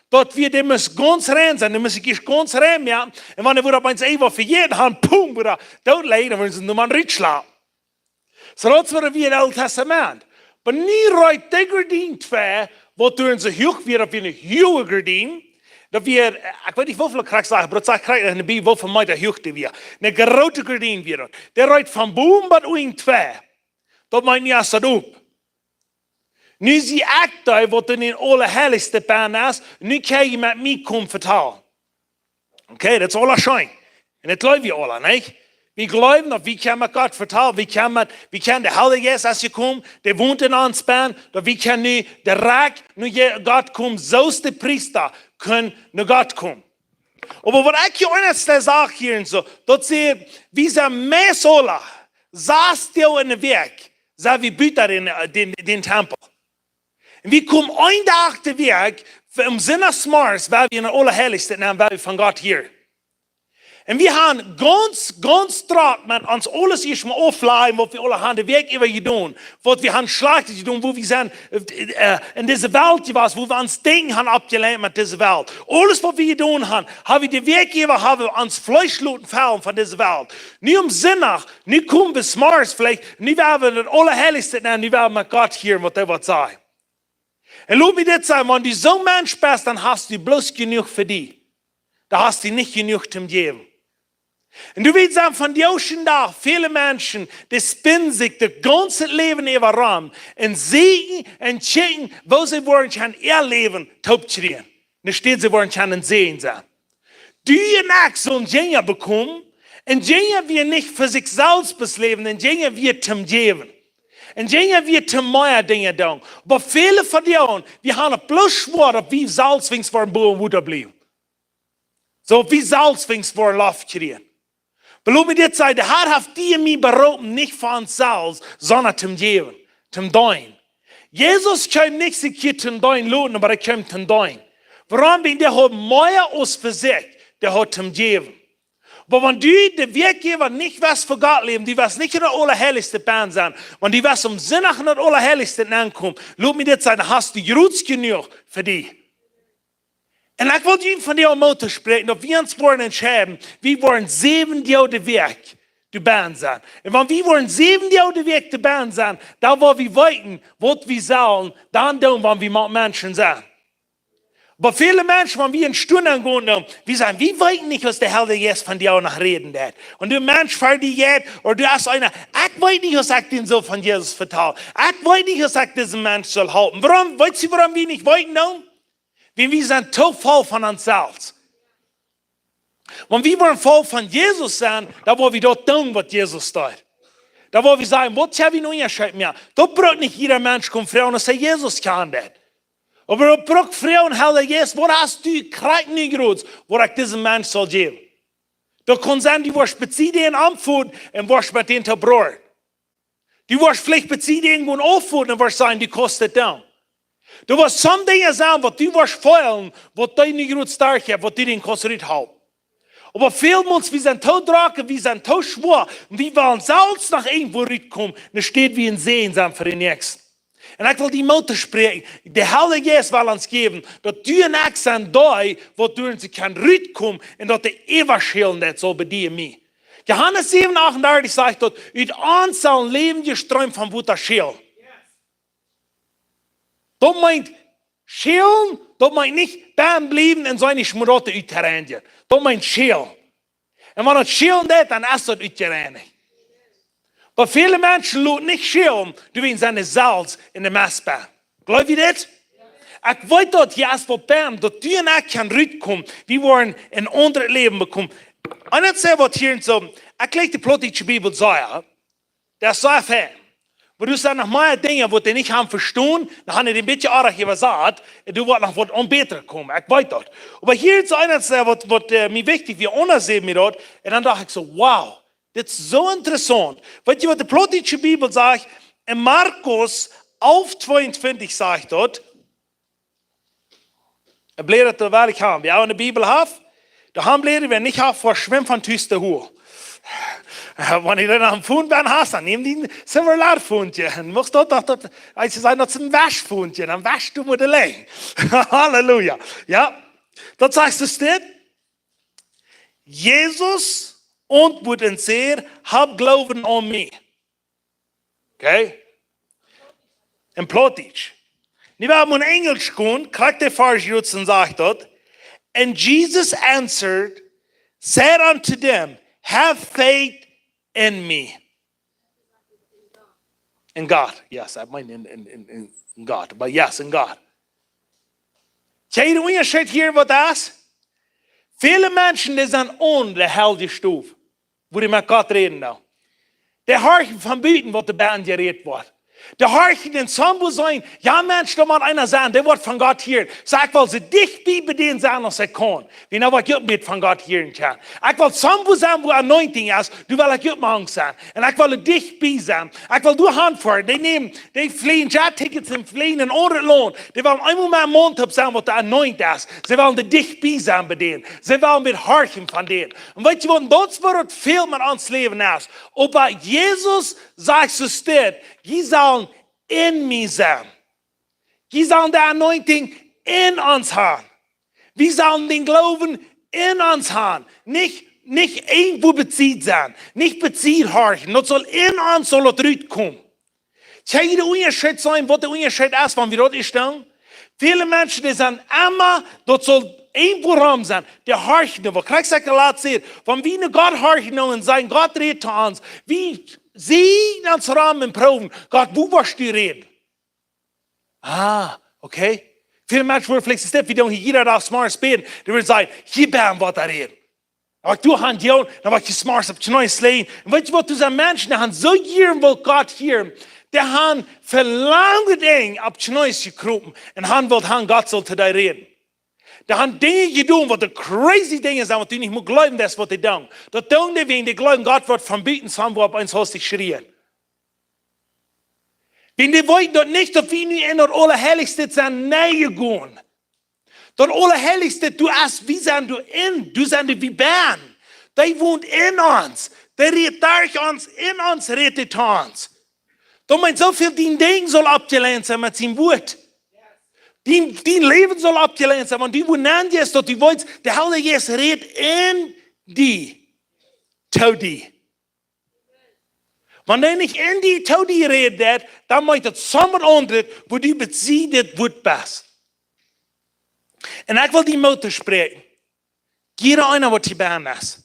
Daut wia, dee must gaunz rein sennen, dee must sikj ieescht gaunz rein moaken. Un wan dee wudd opp eemol irjentwaut vejäten haben, pum, wudd dee doot lijen, dan wudd see nu mau rutschlapen. Soo daut wia daut Oole Tastament. Oba nu reet de Gardien twei, waut doa soo huach wia, daut wia eene huage Gardien. Daut wia, ekj weet nich woo väl, krakjt sajen, oba daut sajcht krakjt en de Bibel, woo väl Meeta huach dee wia. Eene groote Gardien wia daut. Dee reet von bowen bat unjen twei. Daut meent nu es daut op. Nu sie ekj dee, waut en daut Aulaheilichste bennen es, nu kjenn jie met mie komen vetalen. Okay, daut es aula scheen. Un daut jleew wie aula, nich? Wie jleewen, daut wie kjennen met Gott vetalen, wie kjennen met, wie kjennen, de Heilje Jeist es jekomen, dee wont en ons bennen, daut wie kjennen nu direkt no Je-, Gott komen, soo aus de Priesta kunnen no Gott komen. Oba waut ekj hia aundasch saj hia un soo, daut see, wie sent meist aula, sas Doag en de Wäakj, sent wie buta dän, dän, dän Tempel. Un wie komen een Dach de Wäakj, fa, om Sindach zemorjes, wan wie en daut Aulaheilichste nen, wan wie von Gott hieren. Un wie haben gaunz, gaunz drock met ons aules ieescht mol auflajen, waut wie aule haben de Wäakj äwa jedonen, waut wie haben Schlajchtet jedonen, woo wie sent, äh, en dise Welt jewast, woo wie ons Denkjen haben aufjelenkjt met dise Welt. Aules waut wie jedonen haben, haben wie de Wäakj äwa, haben wie ons Fleesch loten fellen von dise Welt. Nu aum Sindach, nu komen wie zemorjes veleicht, nu woa wie daut Aulaheilichste nenn, nu woa wie met Gott hieren, waut hee woat sajen. Un lot mie dit sajen, wan du soon Mensch best, dan hast du bloos jenuach fa die. Dan hast du nich jenuach toom jäwen. Un du weetst, aun vondoag dän Dach, väle Menschen, dee spinnen sikj daut gaunze Läwen äwa rom un sieekjen un kjikjen, woo see woaren kjennen äa Läwen toopkjrieen. Enne Städ see woaren kjennen Säajen sennen. Du un ekj sellen Jinja bekomen, un Jinja wia nich fa sikj selfst bloos läwen, un Jinja wia toom jäwen. Un Jinja wia toom mea Dinja doonen. Oba väle von ons, wie haben daut bloos schwoa, daut wie selfst weens woaren bowen Wota bliewen. Soo, wie selfst weens woaren Loft kjrieen. Oba lot mie dit sajen, de Herr haft die un mie beroopen, nich fa ons selfst, sonda toom jäwen, toom deenen. Jesus kjeem nich sikj hia toom deenen loten, oba hee kjeem toom deenen. Wuarom? Wiels dee haud mea aus fa sikj, dee haud toom jäwen. Oba wan du de Wäakj äwa nich woascht fa Gott läwen, du woascht nich en daut Aulaheilichste bennen sennen, wan du woascht aum Sindach en daut Aulaheilichste nenkomen, lot mie dit sajen, dan hast du Jrod jenuach fa die. Un ekj well junt vondoag Moot toospräakjen, daut wie ons woaren entscheiden, wie woaren säwen Doag de Wäakj doa bennen sennen. Un wan wie woaren säwen Doag de Wäakj doa bennen sennen, dan woa wie weeten, waut wie sellen dan doonen, wan wie met Menschen sent. Oba väle Menschen, wan wie en Stunn aungonen, wie sajen, wie weeten nich, aus de Herr Jesus vondoag noch räden deit. Un de Mensch ver die jeit, ooda du hast eenen, ekj weet nich, aus ekj dän saul von Jesus vetalen. Ekj weet nich, aus ekj disen Mensch saul halpen. Wuarom, weetst du, wuarom wie nich weeten doonen? Wiels wie sent too voll von ons selfst. Wan wie woaren voll von Jesus sennen, dan woa wie daut doonen, waut Jesus deed. Dan woa wie sajen, waut hab wie nu Unjascheet mea? Daut brukt nich jieda Mensch komen froagen, aus hee Jesus kjant. Oba daut brukt froagen, Herr Jesus, waut hast du krakjt nu Jrods, waut ekj disen Mensch saul jäwen? Daut kaun sennen, du woascht bie dän aunfangen un woascht met dän to broren. Du woascht veleicht bie dän gonen aufhoolen un woascht sajen, du kaust daut doonen. Du woascht soone Dinja sajen, waut du woascht feelen, waut dee nu Jrod stoakj haben, waut du dän kaust ruthalpen. Oba väl Mol, wie sent too drock, wie sent too schwoa, un wie wellen selfst noch irjentwoo rutkomen, enne Städ wie en Säajen sennen fa dän Näakjsten. Un ekj well die Moot toospräakjen, de Herr Jesus well ons jäwen, daut du un ekj sent dee, waut derch ons kjennen rutkomen, un daut de Äwaschälen, daut saul bie die un mie. Johanes säwen achtundartich sajcht daut, ut ons saul een läwendja Stroom von Wota schälen. Daut meent schälen, daut meent nich bennen bliewen un soo nich schmudden ut to reinjen. Daut meent schälen. Un wan daut schälen deit, dan es daut utjereinicht. Oba väle Menschen loten nich schälen, doawäajen sent see selfst en de Mess bennen. Jleew jie dit? Ekj weet daut hia es waut bennen, daut du un ekj kjennen rutkomen, wie woaren een aundret Läwen bekomen. Un daut es waut hia en soo, ekj jleew de plautdietsche Bibel sajcht, daut es soo fein. Oba doa sent noch mea Dinja, waut dee nich haben vestonen, dan haben dee een bät oajch äwasat, un doa woat noch waut aun bätret komen, ekj weet daut. Oba hia es eent, äh, waut, waut, äh, mie wichtich wia, aundasch säd mie daut, un dan docht ekj soo, wow, dit es soo interessaunt. Weetst du, waut de plautdietsche Bibel sajcht? En Markus alf tweeuntwintich sajcht daut, een Bläd, daut well ekj haben. Wäa ne Bibel haft, dee haft een Bläd, wäa nich haft, fa schwind von Tus to hol. Wan du dan aum Phone bennen hast, dan nemm dien Silverlight-Phone un muchst daut, daut, daut, aus see sajen, daut es een Waschphone, dan wasch du met de Lien. Halleluja. Jo, daut sajcht et dit. Jesus auntwuat un säd: "Hab Gloowen aun mie." Okay? En Plautdietsch. Nu woa wie en Enjlisch gonen, krakjt de Varsch jrod sajcht daut: "And Jesus answered, said unto them, have faith in me." In God, yes, I mean in, in, in, in God, but yes, in God. See de Unjascheet hia, waut daut es? Väle Menschen, dee sent aun de Hal jestoft, wua dee met Gott räden doonen. Dee horchen von buten, waut doa bennen jerät woat. De Horchen un sommje sajen: "Jo, Mensch, doa mott eena sennen, dee woat von Gott hieren." Saj ekj: "Ekj well soo dicht bie, bie dän sennen aus ekj kaun. Wie nu waut ekj met von Gott hieren kaun. Ekj well sommje sennen, wua anointing es, doa well ekj uk mank sennen. Un ekj well dicht bie sennen. Ekj well doa han fa, dee nämen, dee fleajen Jet-Tickets un fleajen en aundret Launt. Dee wellen eemol met Mond opp sennen, waut doa anointed es. See wellen doa dicht bie sennen bie dän. See wellen met horchen von dän." Un weetst waut, daut es waut fält met ons Läwen es. Oba Jesus sajcht soo: "Stit, jie sellen en mie sennen. Jie sellen de anointing en ons han. Wie sellen dän Gloowen en ons han. Nich, nich irjentwua bie Sied sennen. Nich bie Sied horchen. Daut saul en ons, saul daut rutkomen." Kjenn jie dän Unjascheet seenen, waut de Unjascheet es, wan wie daut ieescht doonen? Väle Menschen, dee sent emma, daut saul irjentwua rom sennen. Dee horchen, waut Christus latst sajcht, wan wie no Gott horchen un sajen: "Gott, räd to ons." Wie seenen ons rom un proowen: "Gott, wua woascht du räden?" Ah, okay. Väle Menschen wudden veleicht soo, wie doonen hia jieda Dach zemorjes bäden, dee wudden sajen: "Hia bie mie woat hee räden." Oba du hast jo, dan woascht du zemorjes opp Kjnees lijen. Un weetst waut, doa sent Menschen, dee han soo jieren wullt Gott hieren, dee han fa lange Dinja opp Kjnees jekropen un han wullt han, Gott saul to dee räden. Dee han Dinja jedonen, waut de crazy Dinja sent, waut du nich mol jleewen deist, waut dee doonen. Daut doonen dee wäajen dee jleewen, Gott woat von buten seenen, wua opp eemol haustich schrieen. Wäajen dee weeten daut nich, daut wie nu en daut Aulaheilichste sent nenjegonen. Daut Aulaheilichste, doa es, wie sent doa en, doa sent wie bennen. Dee wont en ons. Dee rät derch ons, en ons rät dee to ons. Daut meent soo väl, dien Denkjen saul aufjeleent sennen met sien Wuat. Dien, dien Läwen saul aufjeleent sennen, wan du wua nenjeist, daut du weetst, de Heilje Jeist rät en die, to die. Wan hee nich en die, to die räden deit, dan meent daut soo waut aundret, wua du bie Sied dit Wuat best. Un ekj well die Moot toospräakjen. Jieda eena, waut hia bennen es.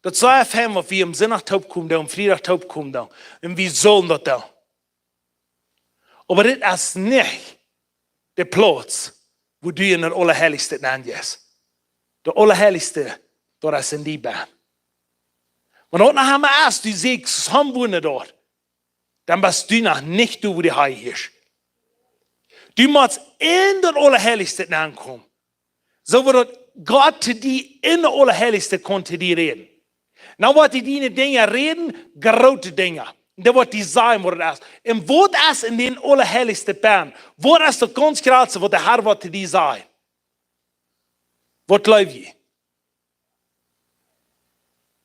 Daut saj ekj fein, waut wie aum Sindach toopkomen doonen, aum Friedach toopkomen doonen. Un wie sellen daut doonen. Oba dit es nich de Plauz, wua du en daut Aulaheilichste nenjeist. Daut Aulaheilichste, daut es en die bennen. Wan daut noch emol es, du sitst somewhere doa, dan best du noch nich doa, wua du han hieescht. Du motst en daut Aulaheilichste nenkomen. Soo woo daut Gott to die en daut Aulaheilichste kunn to die räden. Nu woat hee die Dinja räden, groote Dinja. Dee woat die sajen, waut daut es. Un waut es en dän Aulaheilichsten bennen? Waut es daut gaunz jratste, waut de Herr woat to die sajen? Waut jleew jie?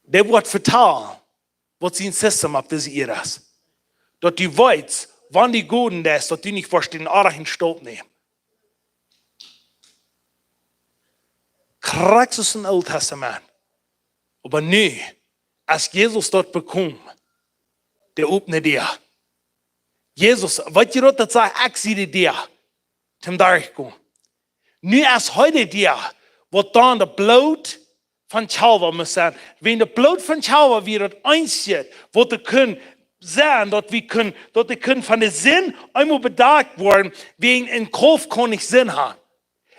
Dee woat vetalen, waut sien System opp dise Ieed es. Daut du weetst, wan du gonen deist, daut du nich woascht dän oajjen Stoot nämen. Krakjt soo aus em Oolen Tastament. Oba nu, aus Jesus daut bekjeem, dee opend de Däa. Jesus, weetst du daut, daut sajcht: "Ekj sie de Däa toom derchkomen." Nu es hee de Däa, waut dan daut Bloot von Kalvari must sennen. Wäajen daut Bloot von Kalvari wia daut eensje, waut doa kunn sennen, daut wie kunnen, daut wie kunnen von de Sind eemol bedakjt woaren, wäajen een Kaulf kaun nich Sind haben.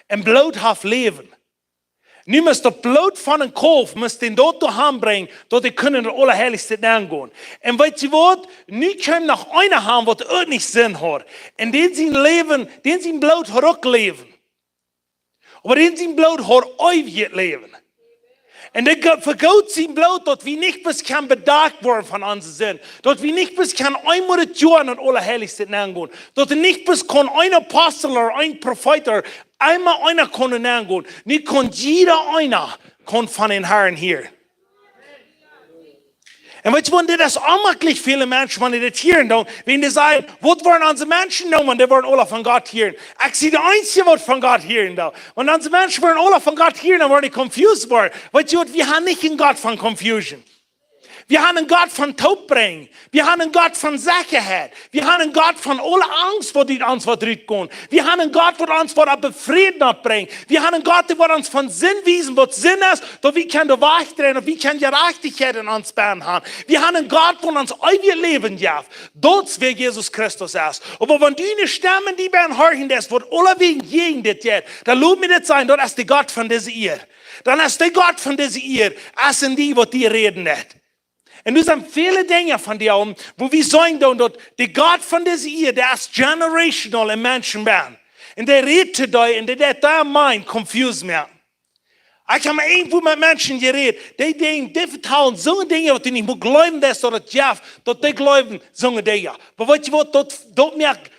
Een Bloot haft Läwen. Nu must daut Bloot von een Kaulf, must dän doatoo han brinjen, daut dee kunnen en daut Aulaheilichste nengonen. Un weetst du waut? Nu kjeem noch eena han, waut uk nich Sind haud. Un dän sien Läwen, dän sien Bloot haud uk Läwen. Oba dän sien Bloot haud eewjet Läwen. Un dee ge-, vegoot sien Bloot, daut wie nich bloos kjennen bedakjt woaren von onse Sind. Daut wie nich bloos kjennen eemol daut Joa en daut Aulaheilichste nengonen. Daut doa nich bloos kunn een Apostel ooda een Profeet ooda eemol eena kunn nengonen. Nu kunn jieda eena kunn von dän Herrn hieren. Un weetst du waut, dit es onjemakjlich fa väle Menschen, wan dee dit hieren doonen, wan dee sajen: "Waut woaren onse Menschen doonen, wan dee woaren aula von Gott hieren? Ekj sie de eensje, waut von Gott hieren deit." Wan onse Menschen woaren aula von Gott hieren, dan woaren dee confused woaren. Weetst du waut, wie haben nich een Gott von confusion. Wie haben een Gott von toopbrinjen. Wie haben een Gott von Sechaheit. Wie haben een Gott von aule Angst, waut ut ons woat rutkomen. Wie haben een Gott, waut ons woat opp Fräd brinjen. Wie haben een Gott, dee woat ons von Sind wiesen, waut Sind es, daut wie kjennen doa wajchdreien, daut wie kjennen Jerajchtichkjeit en ons bennen haben. Wie haben een Gott, waut ons eewjet Läwen jeft. Daut es, wäa Jesus Christus es. Oba wan du eene Stemm en die bennen horchen deist, waut aulawäajen jäajen dit jeit, dan lot mie dit sajen, daut es de Gott von dise Ieed. Dan es de Gott von dise Ieed, es en die, waut die räden deit. Un doa sent väle Dinja von dee, wua wie seenen doonen, daut de Gott von dise Ieed, dee es generational en Menschen benn. Un dee rät to dee, un dee deit dee mind confused moaken. Ekj hab mol irjentwua met Menschen jerät, dee denkjen, dee vetalen soone Dinja, waut du nich mol jleewen deist, daut et jeft, daut dee jleewen soone Dinja. Oba weetst du waut, daut, daut moakt,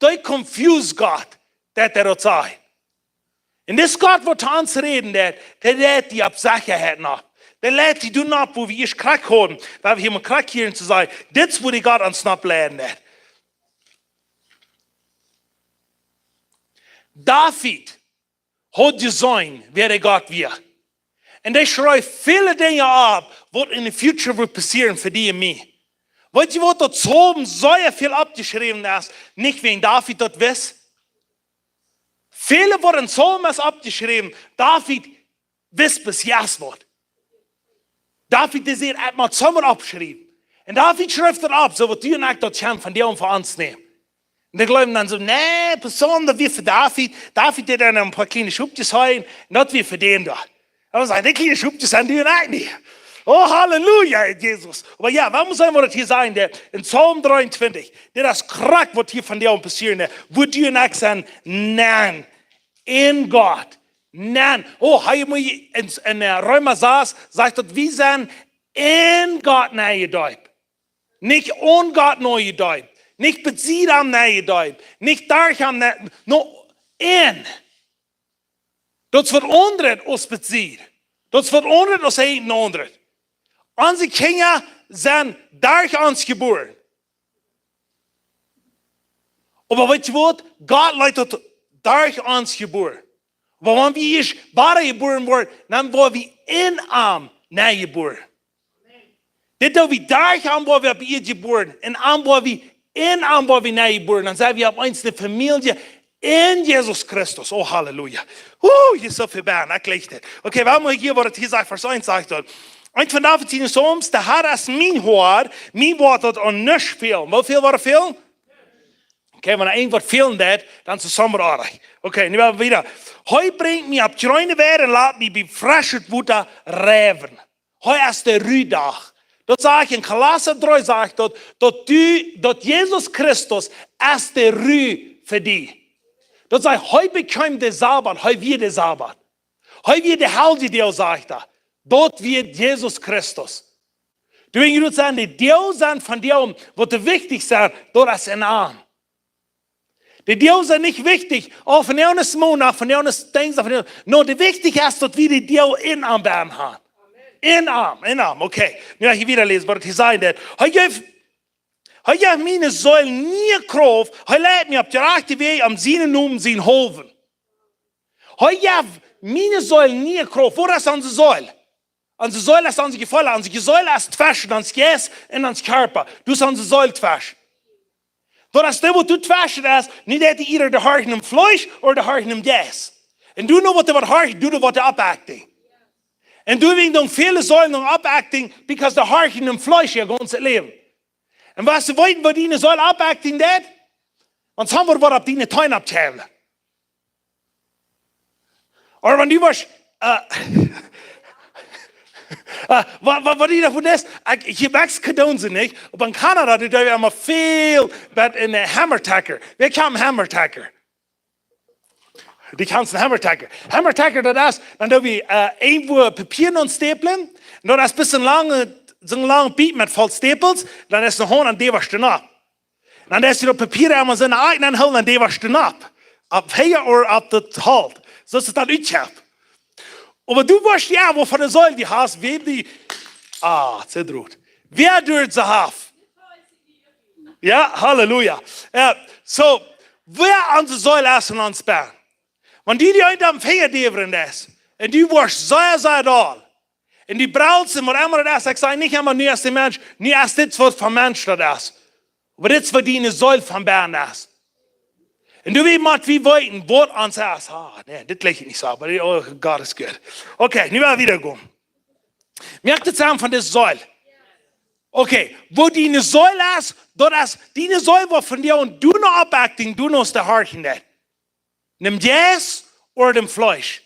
dee confuse Gott, daut hee daut sajcht. Un dis Gott, waut to ons räden deit, dee leit die opp Sechaheit no. Dee leit die doa no, wua wie ieescht krakjt hauden, wua wie hia mol krakjt hieren to sajen, dit es, wua de Gott ons no leiden deit. David haud jeseenen, wäa de Gott wia. Un dee schreef väle Dinja opp, waut en de future woat passieren fa die un mie. Weetst du waut, daut Psalm sea väl oppjeschräwen es, nich wäajen David daut wist. Väle, waut en Psalm es oppjeschräwen, David wist bloos ieescht waut. David, dee säd, ekj mott Psalmen oppschriewen. Un David schreef daut opp, soo waut du un ekj daut kjennen von die un von ons nämen. Un dee jleewen dan soo, nä, Psalm, daut wia fa David. David deed dan een poa kjliene Schopjes heien, un daut wia fa dän doa. Dan säd hee, dee kjliene Schopjes sent du un ekj nich. Oh, Halleluja, Jesus. Oba jo, waut mott sennen, waut et hia sajen deit, en Psalm dreeuntwintich. Dit es krakjt, waut hia von die un passieren deit. Wua du un ekj sent, nä, en Gott. Nä. Oh, hee mott en, en, äh, Reema sas, sajcht daut, wie sent en Gott nä jedeept. Nich aun Gott nä jedeept. Nich besied am nä jedeept. Nich derch am nä, no, en. Daut es waut aundret aus besied. Daut es waut aundret aus een aundret. Onse Kjinja sent derch ons jebuaren. Oba weetst du waut? Gott lat daut derch ons jebuaren. Oba wan wie ieescht wada jebuaren woaren, dan woa wie en am nä jebuaren. Dit doo wie derch am, woa wie opp Ieed jebuaren. En am, woa wie, en am, woa wie nä jebuaren. Dan sent wie opp eemol ne Famielje en Jesus Christus. Oh, Halleluja. Uh, hia es soo väl bie, ekj jleich dit. Okay, waut mott ekj hia, waut et hia sajcht, Varsch eent sajcht daut. Eent von David siene Psalms, de Herr es mien Hoad, mie woat daut aun nuscht fälen. Woo väl woat fälen? Okay, wan irjentwaut fälen deit, dan es et soo oaich. Okay, nu woa wie wieda. Hee brinjt mie opp jreene Weid un lat mie bie freschet Wota rusten. Hee es de Ruhdach. Daut sajcht en Kolossa dree, sajcht daut, daut du, daut Jesus Christus es de Ruh fa die. Daut sajcht, hee bekjeem de Sabat, hee wia de Sabat. Hee wia de Heilje Deel, sajcht hee. Daut wia Jesus Christus. Du, wan du sitst, de Deel sent von dee, waut de wichtichste sent, daut es en am. De Deel sent nich wichtich, oh, vondoag es Mondach, vondoag es Dinjsdach, vondoag. No, de wichtich es, daut wie de Deel en am haben. En am, en am, okay. Nu, ekj wieda läsen, waut hee sajcht. Hee jeft, hee jeft miene Seel niee Krauft, hee leit mie opp de rajchte Wäaj om sienen Nomen sien haulwen. Hee jeft miene Seel niee Krauft. Waut es onse Seel? Onse Seel es onse Jefeelen, onse Seel es tweschen ons Jeist un ons Kjarpa. Daut es onse Seel tweschen. Daut es dee, waut doa tweschen es, nich daut dee ieescht horchen em Fleesch ooda dee horchen em Jeist. Un du no waut dee waut horchen, du no waut dee oppakjt. Un du, wan dan väle Seelen dan oppakjt, because dee horchen em Fleesch äa gaunzet Läwen. Un waut du weetst, waut diene Seel oppakjt deit? Wan see waut opp diene Teen oppkjrieen. Ooda wan du woascht, äh, äh, waut, waut, waut du doavon deist, ekj, hia en Mexiko doonen see nich, oba en Kanada, doa doo wie emma väl met een, äh, Hammertrecker. Wäa kjant een Hammertrecker? Du kjanst een Hammertrecker. Hammertrecker, daut es, dan doo wie, äh, irjentwua Papia aunstäplen, un daut es bloos een lange, soon lange Biet met voll Stapels, dan es de Haunt aun dee waut doa opp. Dan es daut Papia emma soo aun de Sied, dan hoolen dee waut doa opp. Opp hia ooda opp daut Holt. Soo es et dan utjehaft. Oba du weetst jo, waut fa ne Seel du hast, wäa die, ah, et es rut. Wäa doa see haft. Jo, Halleluja. Jo, soo, wäa onse Seel es en ons benn. Wan du die eent aum Finja däwen deist, un du woascht sea, sea doll. Un du brellst un waut emma daut es, ekj saj nich emma, nu es de Mensch, nu es dit waut fa Mensch daut es. Oba dit es waut diene Seel von benn es. Un du, wie mott wie weeten, waut ons es. Ah, nä, dit jlikj ekj nich soo, oba, oh, God is good. Okay, nu woa wie wieda gonen. Moakt et Senn von dise Seel? Okay, woo diene Seel es, daut es diene Seel, waut von die aun du no oppakjt, du no de horchen deit. Däm Jeist ooda däm Fleesch.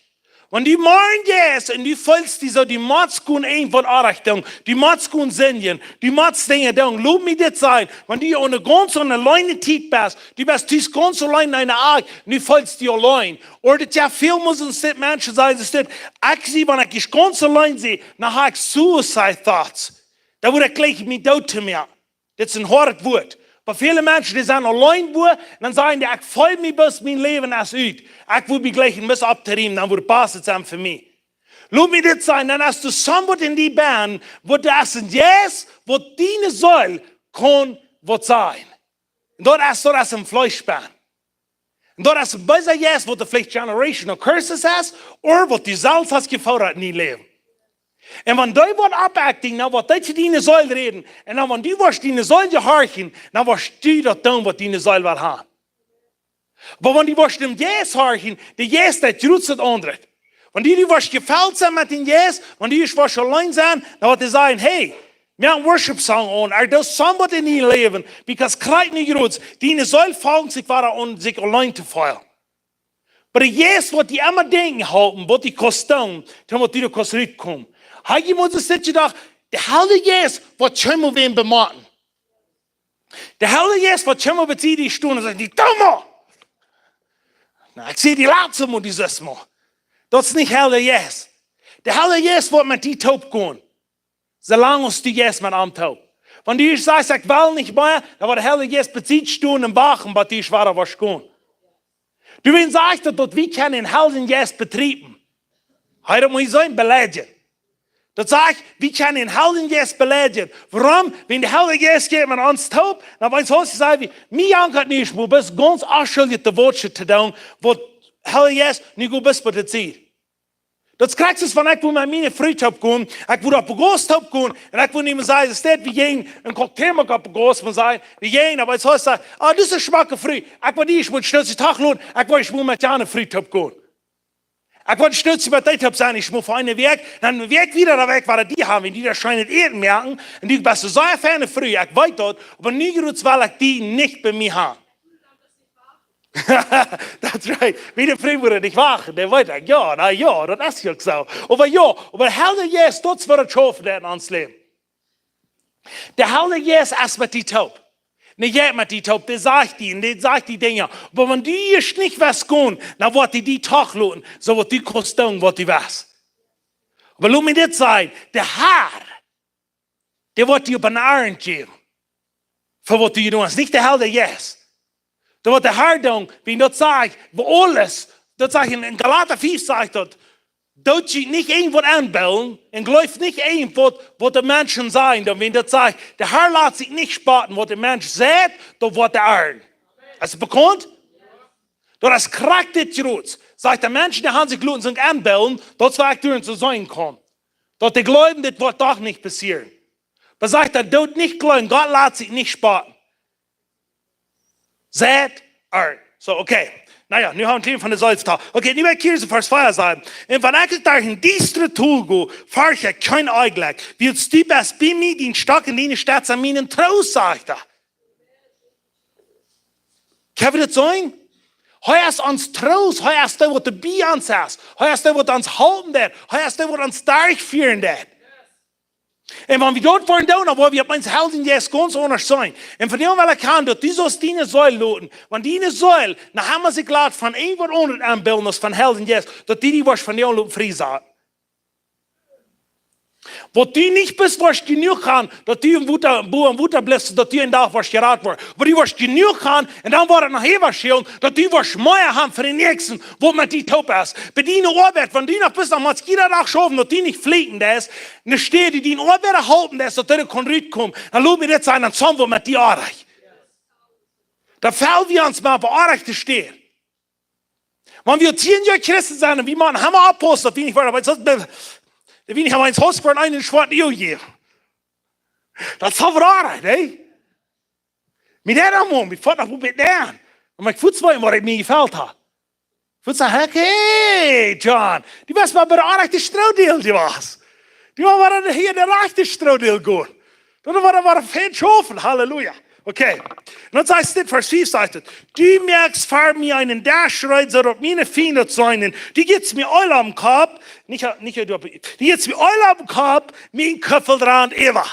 Wan du morjen jeist un du feelst die soo, du motst gonen irjentwaut orrajcht doonen, du motst gonen sindjen, du motst Dinja doonen, lot mie dit sajen, wan du aun ne gaunz aun ne leene Tiet best, du best tus gaunz auleen en eene Akj, un du feelst die auleen. Ooda daut, jo, väl mol sent Menschen sajen, soo es dit, ekj sie, wan ekj gaunz auleen sie, dan hab ekj suicide thoughts. Dan wudd ekj jlikj mie doot to moaken. Dit es een hoadet Wuat. Oba väle Menschen, dee sent auleen wua, un dan sajen dee, ekj feel mie bloos, mien Läwen es ut. Ekj wudd mie jlikj een bät opptorieemen, dan wudd et baste sennen fa mie. Lot mie dit sajen, dan hast du somebody en die benn, waut du hast een Jeist, waut diene Seel kaun waut sajen. Un daut es, daut es een Fleesch benn. Un daut es een beesa Jeist, waut veleicht generational curses es, ooda waut du selfst hast jefoodat en dien Läwen. Un wan dee waut oppakjt, dan woat dee to diene Seel räden. Un dan, wan du woascht diene Seel jehorchen, dan woascht du daut doonen, waut diene Seel well haben. Oba wan du woascht dän Jeist horchen, de Jeist, dee jruts daut aundre. Wan du, du woascht jefelt sennen met dän Jeist, wan du woascht auleen sennen, dan woat hee sajen, hey, moak een worship song aun, or do something en dien Läwen, because krakjt nu jruts, diene Seel fangt sikj wada aun, sikj auleen to feelen. Oba de Jeist woat die emma denkjen halpen, waut du kaust doonen, dan woat die doa kaust rutkomen. Hab jie mol soo jedocht, de Heilje Jeist woat kjeenmol wäm bemotten. De Heilje Jeist woat kjeenmol bie die stonen un sajen, dee domme! Na, ekj see die latste Mol, dee sesmol. Daut es nich Heilje Jeist. De Heilje Jeist woat met die toop gonen. Soo lang aus du jeist met am toop. Wan du sajchst, ekj well nich mea, dan woat de Heilje Jeist bie die stonen un wachten, bat du wada woascht gonen. Du, wan sajchst daut, daut wie kjennen dän Heiljen Jeist betriepen. Hee, daut mott sajen, beleidjen. Daut sajcht, wie kjennen dän Heiljen Jeist beleidjen. Wuarom? Wan de Heilje Jeist jeit met ons toop, dan weet hee, saj wie, mie jankat nich, oba best gaunz onschuldich de Wieed to doonen, waut Heilje Jeist, nu go best bie de Tiet. Daut es krakjt soo aus wan ekj wudd met miene Fru toop gonen, ekj wudd opp de Gauss toop gonen, un ekj wudd nich mea sajen, es daut wie jinjen, een Cocktail moaken opp de Gauss, mau sajen, wie jinjen, oba hee sajcht, ah, daut es eene schmocke Fru, ekj wudd die, ekj wudd stootse Tag loten, ekj wudd, ekj wudd met jane Fru toop gonen. Ekj wudd stootse met die toop sennen, ekj wudd fa eene Wäakj, dan eene Wäakj wieda, dan wudd ekj wada die haben, wan dee daut scheene Äten moaken, un du best eene sea feine Fru, ekj weet daut, oba nu jruts well ekj die nich bie mie haben. That's right. Wie de Fru wudden nich wachten, dee weet ekj, jo, na jo, daut es jo soo. Oba jo, oba de Heilje Jeist, daut es waut et schaufen deit en ons Läwen. De Heilje Jeist es met die toop. Nä, jeit met die toop, dee sajcht die, un dee sajcht die Dinja. Oba wan du ieescht nich west gonen, dan woat hee die doch loten, soo waut du kaust doonen, waut du west. Oba lot mie dit sajen, de Herr, dee woat die opp een Arnt jäwen. Fa waut du jedonen hast, nich de Heilje Jeist. Daut woat de Herr doonen, wan daut sajcht, bie aules, daut sajcht en, en Galata fief sajcht daut, doot junt nich irjentwaut enbillen un jleeft nich irjentwaut, waut de Menschen sajen, dan wan daut sajcht, de Herr lat sikj nich spotten, waut de Mensch seit, daut woat hee arnten. Es et bekaunt? Daut es krakjt dit jruts. Sajcht de Menschen, dee haben sikj loten sikj enbillen, daut es waut ekj doa to sennen kaun. Daut dee jleewen, dit woat doch nich passieren. Oba sajcht hee, doot nich jleewen, Gott lat sikj nich spotten. Seit arnt. Soo, okay. Na jo, nu haben wie von de Seel vetalt. Okay, nu woa ekj hia en Varsch vea sajen. Un wan ekj derch een diestret Dol go, fercht ekj kjeen Onjlekj. Wiels du best bie mie, dien Stock un diene Stetz sent mie een Troost, sajcht hee. Kjenn wie daut seenen? Hee es ons Troost, hee es dee, waut bie ons es. Hee es dee, waut ons halpen deit. Hee es dee, waut ons derchfieren deit. Un wan wie daut woaren doonen, dan woa wie opp eemol Heiljen Jeist gaunz aundasch seenen. Un von doa well ekj haben, daut du saust diene Seel loten, wan diene Seel noch emma sikj lat von irjentwaut aundret enbillen aus von Heiljen Jeist, daut du die woascht von doa loten frie saten. Waut du nich best, woascht jenuach haben, daut du em Wota, bie em Wota blifst, daut du een Dach woascht jerat woaren. Oba du woascht jenuach haben, un dan woat et noch äwa schälen, daut du woascht mea haben fa dän Näakjsten, waut met die toop es. Bie diene Oabeit, wan du noch best, dan motst jieda Dach schaufen, daut du nich fluchen deist, enne Städ, dee dien Oabeida halpen deist, daut hee kaun rutkomen. Dan lot mie dit sajen, dan sent wie met die oajch. Dan fäl wie ons mau oajch to stehen. Wan wie tieen Joa Christen sent un wie motten emma oppaussen, daut wie nich woaren, oba daut, daut wie nich emma ins Haus woaren, eenen schwoaren Joa jäwen. Daut es veroajcht, hä? Mie deit daut mau, mie felt daut mau bie dän. Un ekj voel soo, waut ekj mie jefelt hab. Voel soo, hey, John, du best mau bie de rajchte Stroodeel jewast. Du best mau hia de rajchte Stroodeel gonen. Du best mau, mau fein schaufen, halleluja. Okay. Un dan sajcht dit, Varsch fief sajcht et: "Du moakst fa mie eenen Desch reed, soo daut miene Fiend daut seenen. Du jefst mie Eelj aum Kopp, nich, nich, du, du jefst mie Eelj aum Kopp, mien Kuffel rant äwa."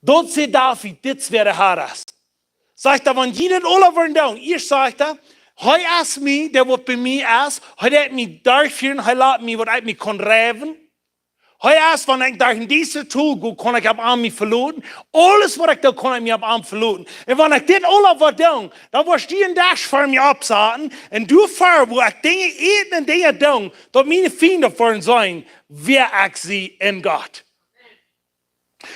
Doa sajcht David, dit wia de Herr. Sajcht hee: "Wan jie dit aula woaren doonen, ieescht," sajcht hee, "hee es mie, dee waut bie mie es, hee deit mie derchfieren, hee lat mie, waut ekj mie kaun reiwen. Hee es, wan ekj derch een diesta Tol go, kaun ekj opp am mie veloten. Aules waut ekj doo, kaun ekj mie opp am veloten. Un wan ekj dit aula woa doonen, dan woascht du een Desch fa mie oppsaten. Un doafäa, woo ekj Dinja äten un Dinja doonen, daut miene Fiend woaren seenen, wäa ekj sie en Gott."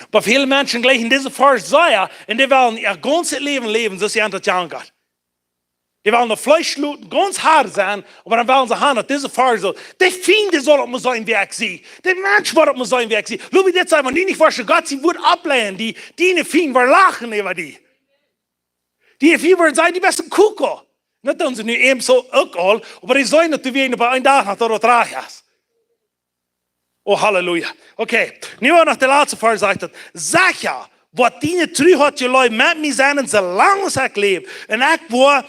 Oba väle Menschen jlikjen dise Varsch sea, un dee wellen äa gaunzet Läwen läwen, soo aus see daut gonen. Dee wellen daut Fleesch loten gaunz hart sennen, oba dan wellen see haben, daut dise Varsch soo, de Fiend saul daut mol seenen, wäa ekj sie. De Mensch woat daut mol seenen, wäa ekj sie. Lot mie dit sajen, wan du nich woascht Gott sien Wort oppläsen, dee, diene Fiend woaren lachen äwa die. Dee Fiend woaren sajen, du best een Kuckuck. Nich daut see nu eenem soo uk aul, oba dee seenen daut du wada bie een Dach no daut rajcht es. Oh, Halleluja. Okay, nu noch de latste Varsch sajcht et: "Secha woat diene Tru, waut jie leewen, met mie sennen, soo lang aus ekj läw. Un ekj woa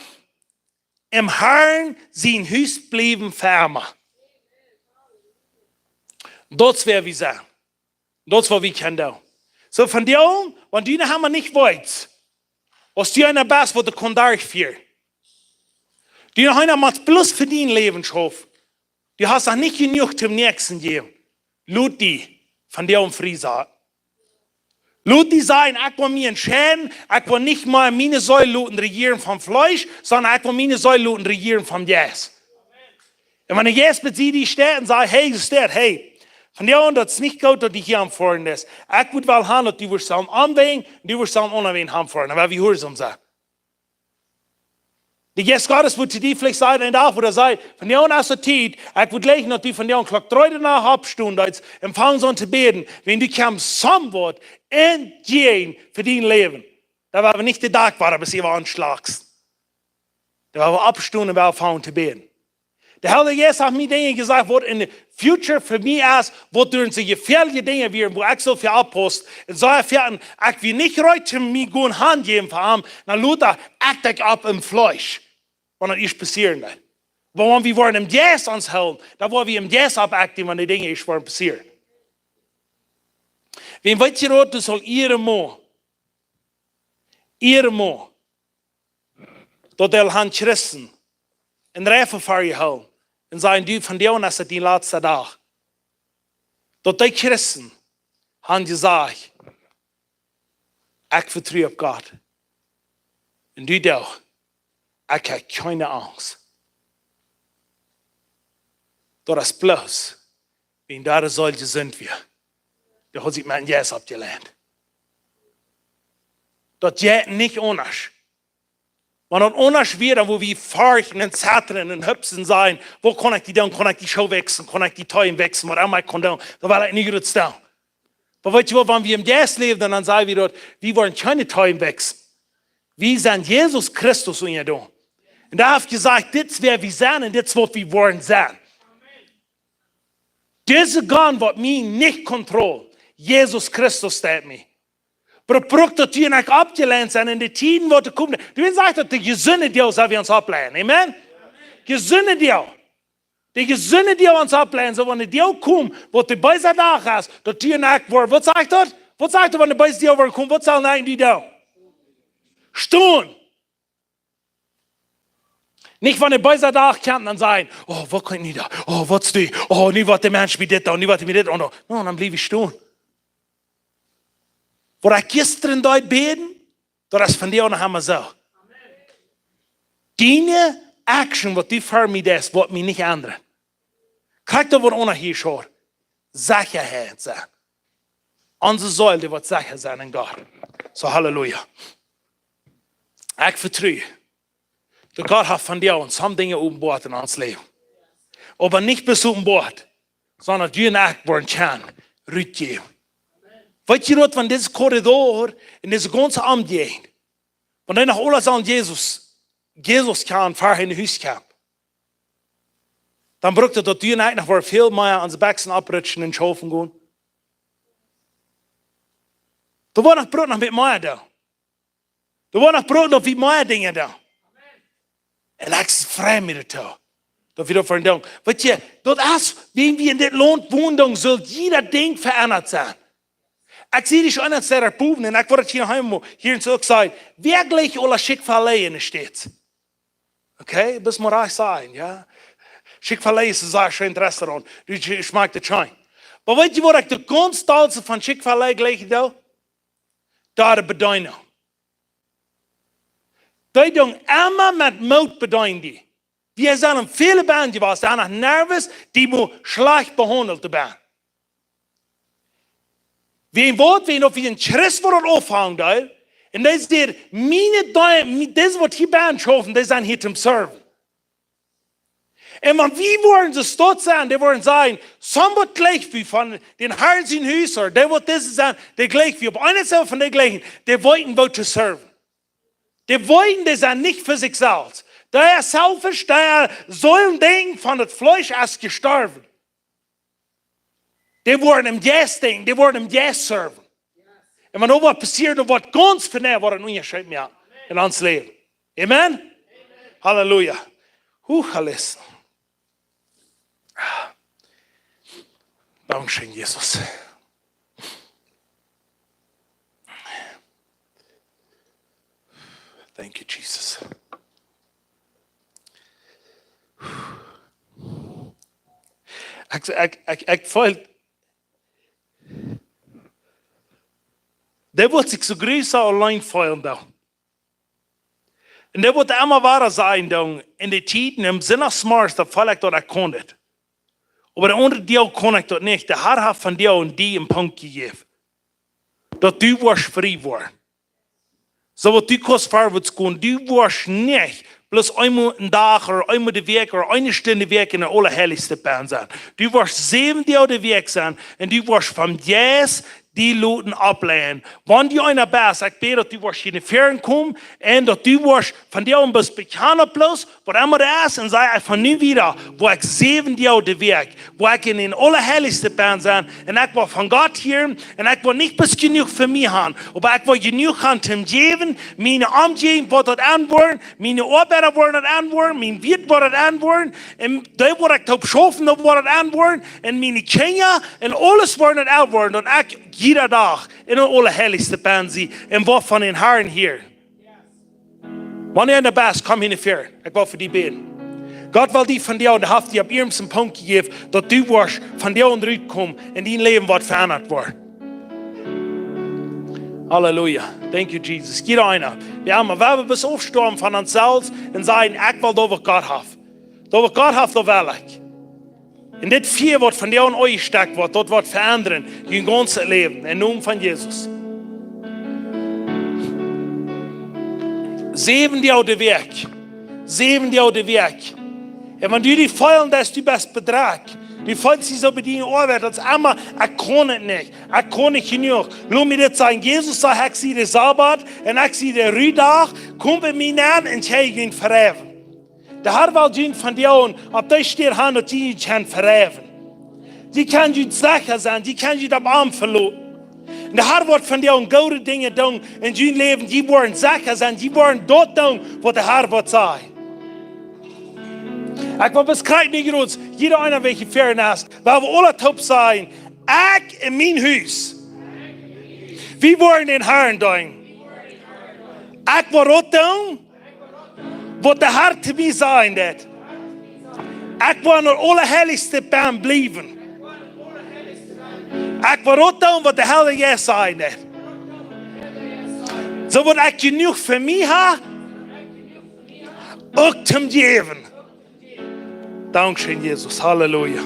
em Herrn sien Hus bliewen fa emma." Daut es wäa wie sent. Daut es waut wie kjennen doonen. Soo, vondoag, wan du noch emma nich weetst, aus du eena best, waut de Kondach fiert, du noch eena motst bloos fa dien Läwen schaufen, du hast noch nich jenuach toom Näakjsten jäwen, lot die vondoag frie sennen. Lot die sajen: "Ekj woa mie entscheiden, ekj woa nich mea miene Seel loten rejieren vom Fleesch, sonda ekj woa miene Seel loten rejieren vom Jeist." Un wan de Jeist bie die steit un sajcht: "Hey, du steit, hey, vondoag, daut es nich goot, daut du hia aum Foaren best. Ekj wudd well haben, daut du wurscht sajen aunwenjen, un du wurscht sajen aunwenjen haben foaren." Dan woa wie jehuarsom sennen. De Jeist Gottes woat to die veleicht sajen, een Dach, woo hee sajcht: "Vondoag es de Tiet, ekj wudd jleichen, daut du vondoag Klock dree doano oppstonen deist un fangst aun to bäden, wiels du kjemst somewhat en jäajen fa dien Läwen." Dan woa wie nich de Dakj woaren, bat hee aunschlakjt. Dan woa wie oppstonen un woa wie aunfangen to bäden. De Herr Jesus haft mie Dinja jesajcht, waut en de future fa mie es, waut doa soo jefäaliche Dinja wieren, woo ekj soo väl oppauss. Un soo väl, ekj wia nich reed, mie gonen hanjäwen fa am. Na, lota, ekj denkj opp em Fleesch, wan daut ieescht passieren deed. Oba wan wie woaren em Jeist ons hoolen, dan woa wie em Jeist opp akten, wan de Dinja ieescht woaren passieren. Wäm weet jie daut, daut saul ieren mol, ieren mol, daut dee han Christen en Reifel väahoolen un sajen: "Du, vondoag es et dien latsta Dach." Daut dee Christen han jesajcht: "Ekj vetru opp Gott. Un du, du, ekj hab kjeene Angst." Daut es bloos, wiels doa de Seel jesunt wia. Dee haud sikj met dän Jeist oppjelient. Daut jeit nich aundasch. Wan daut aundasch wia, dan wudd wie ferchten un zettren un hupsen sennen: "Woo kaun ekj die doonen? Kaun ekj dee Schoo wekjsen? Kaun ekj dee Teejen wekjsen? Waut emma ekj kaun doonen, daut well ekj nich rut doonen." Oba weet jie waut, wan wie em Jeist läwen, dan, dan saj wie daut, wie woaren kjeene Teejen wekjsen. Wie sent Jesus Christus unjadon. Un dee haft jesajcht: "Dit es wäa wie sent un dit es waut wie woaren sennen." Dise Gun woat mie nich controllen. Jesus Christus deit mie. Oba daut brukt daut du un ekj oppjelient sent en de Tieden, waut doa komen. Du weetst, sajcht daut, de jesunde Deel sell wie ons oppleinen. Amen? Jesunde Deel. De jesunde Deel ons oppleinen, soo wan de Deel kjemt, waut de beese Dach es, daut du un ekj woaren. Waut sajcht daut? Waut sajcht daut, wan de beese Deel woat komen? Waut sell wie doonen? Stonen. Nich wan de beese Dach kjemt, dan sajen: "Oh, waut kaun ekj nu doonen? Oh, waut es dit? Oh, nu woat de Mensch mie dit doonen, nu woat hee mie dit doonen." No, dan bliew wie stonen. Waut ekj jistren deed bäden, daut es vondoag noch emma soo. Diene action, waut du fa mie deist, woat mie nich endren. Krakjt daut, waut aundasch hia steit. Sechaheit sennen. Onse Seel, dee woat secha sennen en Gott. Soo, Halleluja. Ekj vetru, daut Gott haft vondoag some Dinja openboat en ons Läwen. Oba nich bloos openboat, sonda du un ekj woaren kjennen rutjäwen. Weet jie daut, wan dise Korridor un dise gaunze Omjäajent, wan dee noch aula aun Jesus, Jesus kjennen, fa hee no Hus kjemt, dan brukt daut, daut du un ekj noch woaren väl mea onse Bekjsen opprutschen un schaufen gonen. Doa woat noch Brot noch met mea doa. Doa woat noch Brot noch met mea Dinja doa. Un ekj frei mie doatoo, daut wie daut vondoag doonen. Weetst, daut es, wan wie en dit Launt wonen, dan saul jieda Dinkj veendat sennen. Ekj sie die schon eent, daut bowen, un ekj wull daut hia noch eemol hia en Zuch sajen. Werkjlich aule Chick-fil-A enne States. Okay, best mau rajcht sennen, jo? Chick-fil-A es een sea scheenet Restaurant. Du schmakjst et scheen. Oba weetst, waut ekj daut gaunz dollste von Chick-fil-A jlikj doo? Daut de Bedienunk. Dee doonen emma met Moot bedienen die. Wie sent en väle Band jewast, doa noch nervous, dee mau schlajcht behaundelt to woaren. Wie een Wuat, wie noch wie een Christ, waut daut aunfangen deed, un dee säd: "Miene Dee-, mi-, dit waut hia bie schaufen, dee sent hia toom serven." Un wan wie woaren soo stolt sennen, dee woaren sajen, soont jlikj wie von dän Harn sien Hus, ooda dee waut dit sent, dee jlikj wie opp eene Sied von dee jlikjen, dee weeten, woo to serven. Dee weeten, dee sent nich fa sikj selfst. Dee es selfish, dee es soo een Dinkj von daut Fleesch es jestorwen. Dee woaren em Jeist deenen, dee woaren em Jeist serven. Un wan doa waut passieet, dan woat gaunz väl mea woat een Unjascheet moaken en ons Läwen. Amen? Halleluja. Huch, alles. Dankscheen, Jesus. Thank you, Jesus. Ekj, ekj, ekj, ekj feel, dee woat sikj soo jrod auleen feelen doa. Un dee woat emma wada sajen doa, en de Tieden, em Sindach zemorjes, doa feel ekj daut ekj kaun dit. Oba de aundre Deel kaun ekj daut nich. De Har haft vondoag die een Punkt jejäft, daut du woascht frie woaren. Soo waut du kaust verwoats gonen, du woascht nich bloos eemol een Dach ooda eemol de Wäakj ooda eene Stund de Wäakj en de Aulaheilichste bennen sennen. Du woascht säwen Doag de Wäakj sennen un du woascht vom Jeist die loten oppleiden. Wan du eena best, ekj bäd, daut du woascht hia no väaren komen un daut du woascht vondoag bloos bekjanen bloos, waut emma daut es, un saj: "Ekj, von nu wieda woa ekj säwen Doag de Wäakj, woa ekj en dän Aulaheilichsten bennen sennen, un ekj woa von Gott hieren, un ekj woa nich bloos jenuach fa mie haben, oba ekj woa jenuach haben toom jäwen, miene Omjäajent woat daut aunwoaren, miene Oabeida woaren daut aunwoaren, mien Wieet woat daut aunwoaren, un dee woa ekj toop schaufen, dee woaren daut aunwoaren, un miene Kjinja, un aules woaren daut aunwoaren, daut ekj jieda Dach en dän Aulaheilichsten bennen sie, un woa von dän Harn hieren." Wan du eena best, komm hia no väaren. Ekj well fa die bäden. Gott well die vondoag, dee haft die opp irjent een Punkt jejäft, daut du woascht vondoag rutkomen un dien Läwen woat veendat woaren. Halleluja. Thank you, Jesus. Jieda eena. Wie haben, wie haben bloos oppstonen von ons selfst un sajen: "Ekj well daut, waut Gott haft. Daut, waut Gott haft, daut well ekj." Un dit Fia, waut vondoag aunjestakjt woat, daut woat veendren dien gaunzet Läwen. Em Nomen von Jesus. Säwen Doag de Wäakj. Säwen Doag de Wäakj. Un wan du die feelen deist, du best bedrekjt, du feelst die soo bie diene Oabeit, daut es emma: "Ekj kaun et nich. Ekj kaun nich jenuach." Lot mie dit sajen. Jesus sajcht: "Ekj sie de Sabbat un ekj sie de Rudach. Komt bie mie nenn un jie woaren vereewen." De Har well junt vondoag opp dee Städ haben, daut jie junt kjennen vereewen. Jie kjennen junt secha sennen, jie kjennen junt opp am veloten. Un de Har woat vondoag goode Dinja doonen en jun Läwen. Jie woaren secha sennen, jie woaren daut doonen, waut de Har woat sajen. Ekj well bloos krakjt nu jrod, jieda eena, waut hia väaren es, woa wie aule toop sajen: "Ekj un mien Hus, wie woaren dän Harn deenen. Ekj woa daut doonen, waut de Har to mie sajen deed. Ekj woa en daut Aulaheilichste bennen bliewen. Ekj woa daut doonen, waut de Heilje Jeist sajen deed. Soo woa ekj jenuach fa mie haben, uk toom jäwen." Dankscheen, Jesus. Halleluja.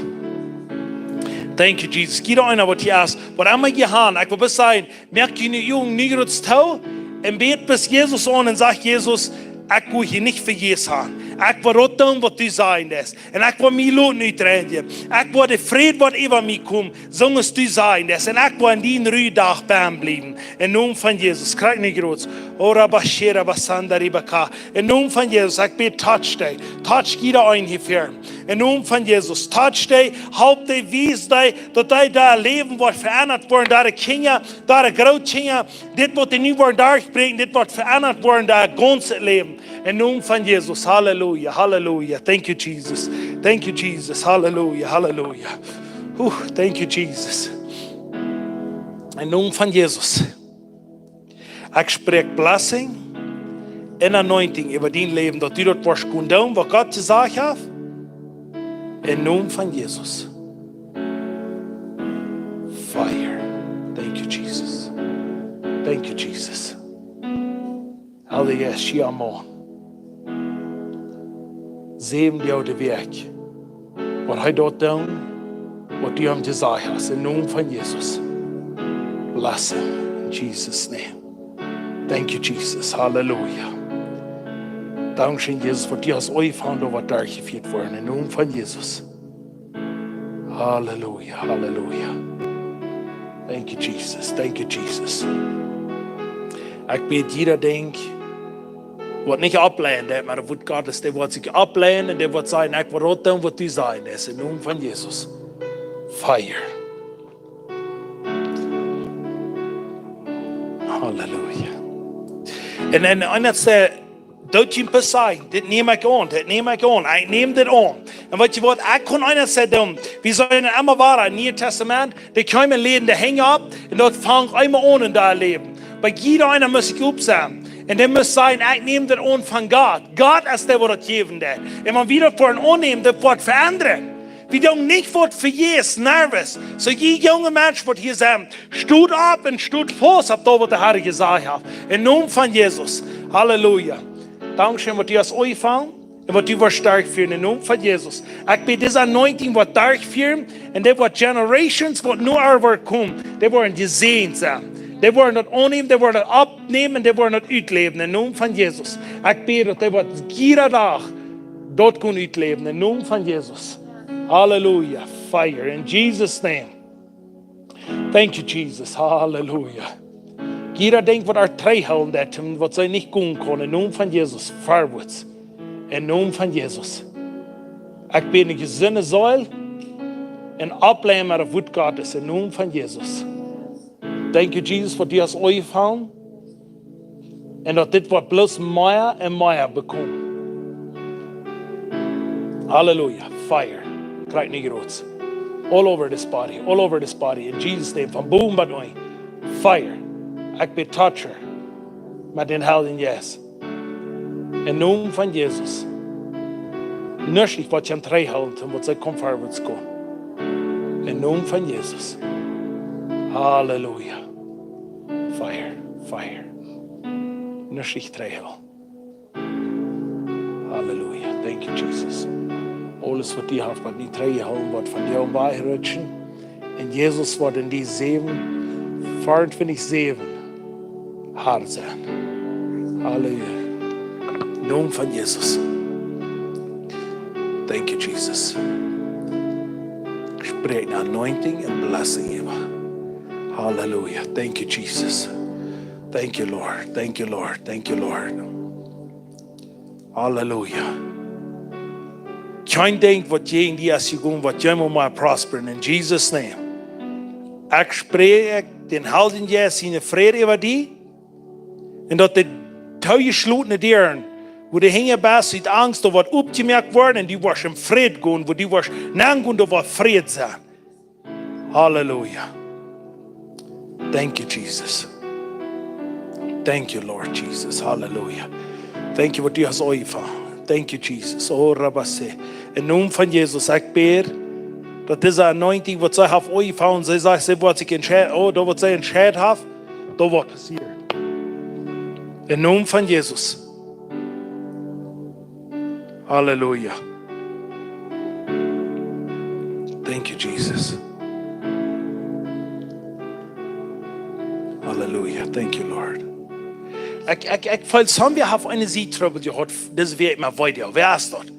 Thank you, Jesus. Jieda eena, waut hia es, waut emma jie haben, ekj well bloos sajen: Moak june Uagen nu jrod too un bäd bloos Jesus aun un saj: "Jesus, ekj woa hia nich vejäfs sennen. Ekj woa daut doonen, waut du sajen deist. Un ekj woa mie loten utreinjen. Ekj woa de Fräd, waut äwa mie kjemt, soo aus du sajen deist. Un ekj woa en dien Rudach bennen bliewen." Em Nomen von Jesus. Krakjt nu jrod. Ora bashera basanda ribaka. Em Nomen von Jesus, ekj bäd: touch dee. Touch jieda eena hia väaren. Em Nomen von Jesus. Touch dee, halp dee, wies dee, daut dee äa Läwen woat veendat woaren, dee Kjinja, dee Grootkjinja, dit waut dee nu woaren derchbrinjen, dit woat veendat woaren, äa gaunzet Läwen. Em Nomen von Jesus. Halleluja, halleluja. Thank you, Jesus. Thank you, Jesus. Halleluja, halleluja. Huh, thank you, Jesus. Em Nomen von Jesus. Ekj spräakj blessing un anointing äwa dien Läwen, daut du daut woascht kjennen doonen, waut Gott jesajcht haft. Em Nomen von Jesus. Fire. Thank you, Jesus. Thank you, Jesus. Heilja Jeist, hia am Maun. Säwen Doag de Wäakj. Waut hee doa deit, waut du am jesajcht hast, em Nomen von Jesus. Bless him in Jesus' name. Thank you, Jesus. Halleluja. Dankscheen, Jesus, fa die aus Eefant doa waut derchjefieet woaren, em Nomen von Jesus. Halleluja, halleluja. Thank you, Jesus. Thank you, Jesus. Ekj bäd jieda Dinkj, waut nich aufleenen, daut mau daut Wuat Gottes, dee woat sikj aufleenen un dee woat sajen, ekj well daut doonen, waut du sajchst, em Nomen von Jesus. Fire. Halleluja. Un, un, un daut es, daut jie bloos sajen, dit näm ekj aun, dit näm ekj aun, ekj näm dit aun. Un weetst du waut, ekj kunn eent sajen, wie sent emma wada em Nieen Tastament, dee kjeemen, läden de Henj opp, un daut fangt emma aun en daut Läwen. Bie jieda eena mott sikj oppsetten. Un dee mott sajen, ekj näm dit aun von Gott. Gott es dee, waut daut jäwen deit. Un wan wie daut fa ons aunnämen, daut woat veendren. Wie doonen nich waut fa Jesus, nervous. Soo jie junge Menschen, waut hia sent, stot opp un stot faust opp daut, waut de Herr jesajcht haft. Em Nomen von Jesus. Halleluja. Dankscheen, waut du hast aunjefongen un waut du woascht derchfieren. Em Nomen von Jesus. Ekj bäd dise anointing woat derchfieren un dee woat generations, waut no ons woaren komen, dee woaren jesäajent sennen. Dee woaren daut aunnämen, dee woaren daut oppnämen, dee woaren daut utläwen. Em Nomen von Jesus. Ekj bäd, daut dee woat jieda Dach daut kjennen utläwen. Em Nomen von Jesus. Halleluja. Fire in Jesus' name. Thank you, Jesus. Halleluja. Jieda Dinkj, waut ar trigjhoolen deit, waut see nich gonen kjennen, em Nomen von Jesus, verwoats. Em Nomen von Jesus. Ekj bäd ne jesunde Seel un aufleenen met daut Wuat Gottes, em Nomen von Jesus. Thank you, Jesus, fa die aus Eefant. Un daut dit woat bloos mea un mea bekomen. Halleluja. Fire. Krakjt nu groot. All over this body. All over this body. In Jesus' name. Von bowen bat unjen. Fire. Ekj bäd touch ar. Met dän Heiljen Jeist. Em Nomen von Jesus. Nuscht waut kaun trigjhoolen, waut see kaun verwoats gonen. Em Nomen von Jesus. Halleluja. Fire, fire. Nuscht trigjhoolen. Halleluja. Thank you, Jesus. Aules, waut die hast, waut nich trigjhoolen woat, von die wajchrutschen. Un Jesus woat en dee säwen, vea un twintich säwen Herr sennen. Halleluja. Em Nomen von Jesus. Thank you, Jesus. Ekj spräakj ne anointing un blessing äwa. Halleluja. Thank you, Jesus. Thank you, Lord. Thank you, Lord. Thank you, Lord. Halleluja. Kjeen Dinkj, waut jäajen die es jegonen, woat jemols mea prosperen. In Jesus' name. Ekj spräakj dän Heiljen Jeist sienen Fräd äwa die. Un daut de toojeschlotne Däaren, wua du hinja best, ut Angst, doa woat oppjemoakt woaren un du woascht em Fräd gonen, wua du woascht nengonen, doa woat Fräd sennen. Halleluja. Thank you, Jesus. Thank you, Lord Jesus. Halleluja. Thank you, waut du hast aunjefongen. Thank you, Jesus. Oh, Rabase. Em Nomen von Jesus, ekj bäd, daut dise anointing, waut see haft aunjefongen, see sajcht, see woat sikj entscheiden, oh, daut waut see entscheiden haft, daut woat passieren. Em Nomen von Jesus. Halleluja. Thank you, Jesus. Halleluja. Thank you, Lord. Ekj, ekj, ekj feel, somebody haft eene Sied Trubbel jehaut, dise Wäakj met Weedoag. Wäa es daut?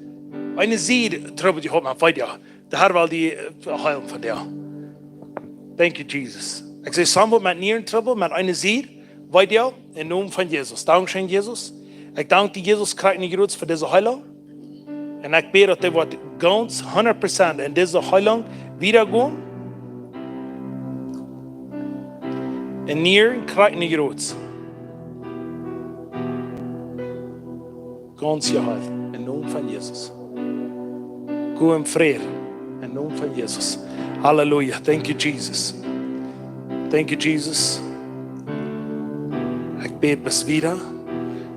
Eene Sied Trubbel jehaut met Weedoag. De Herr well die, äh, heelen vondoag. Thank you, Jesus. Ekj see, somebody met Nieren Trubbel, met eene Sied Weedoag, em Nomen von Jesus. Dankscheen, Jesus. Ekj dank die, Jesus, krakjt nu jrots fa dise Heelunk. Un ekj bäd, daut dee woat gaunz hundat Prozent en dise Heilunk wiedagonen. Un Nieren kjrieen Jrots. Gaunz jeheelt. Em Nomen von Jesus. Go en Fräd. Em Nomen von Jesus. Halleluja. Thank you, Jesus. Thank you, Jesus. Ekj bäd bat wieda.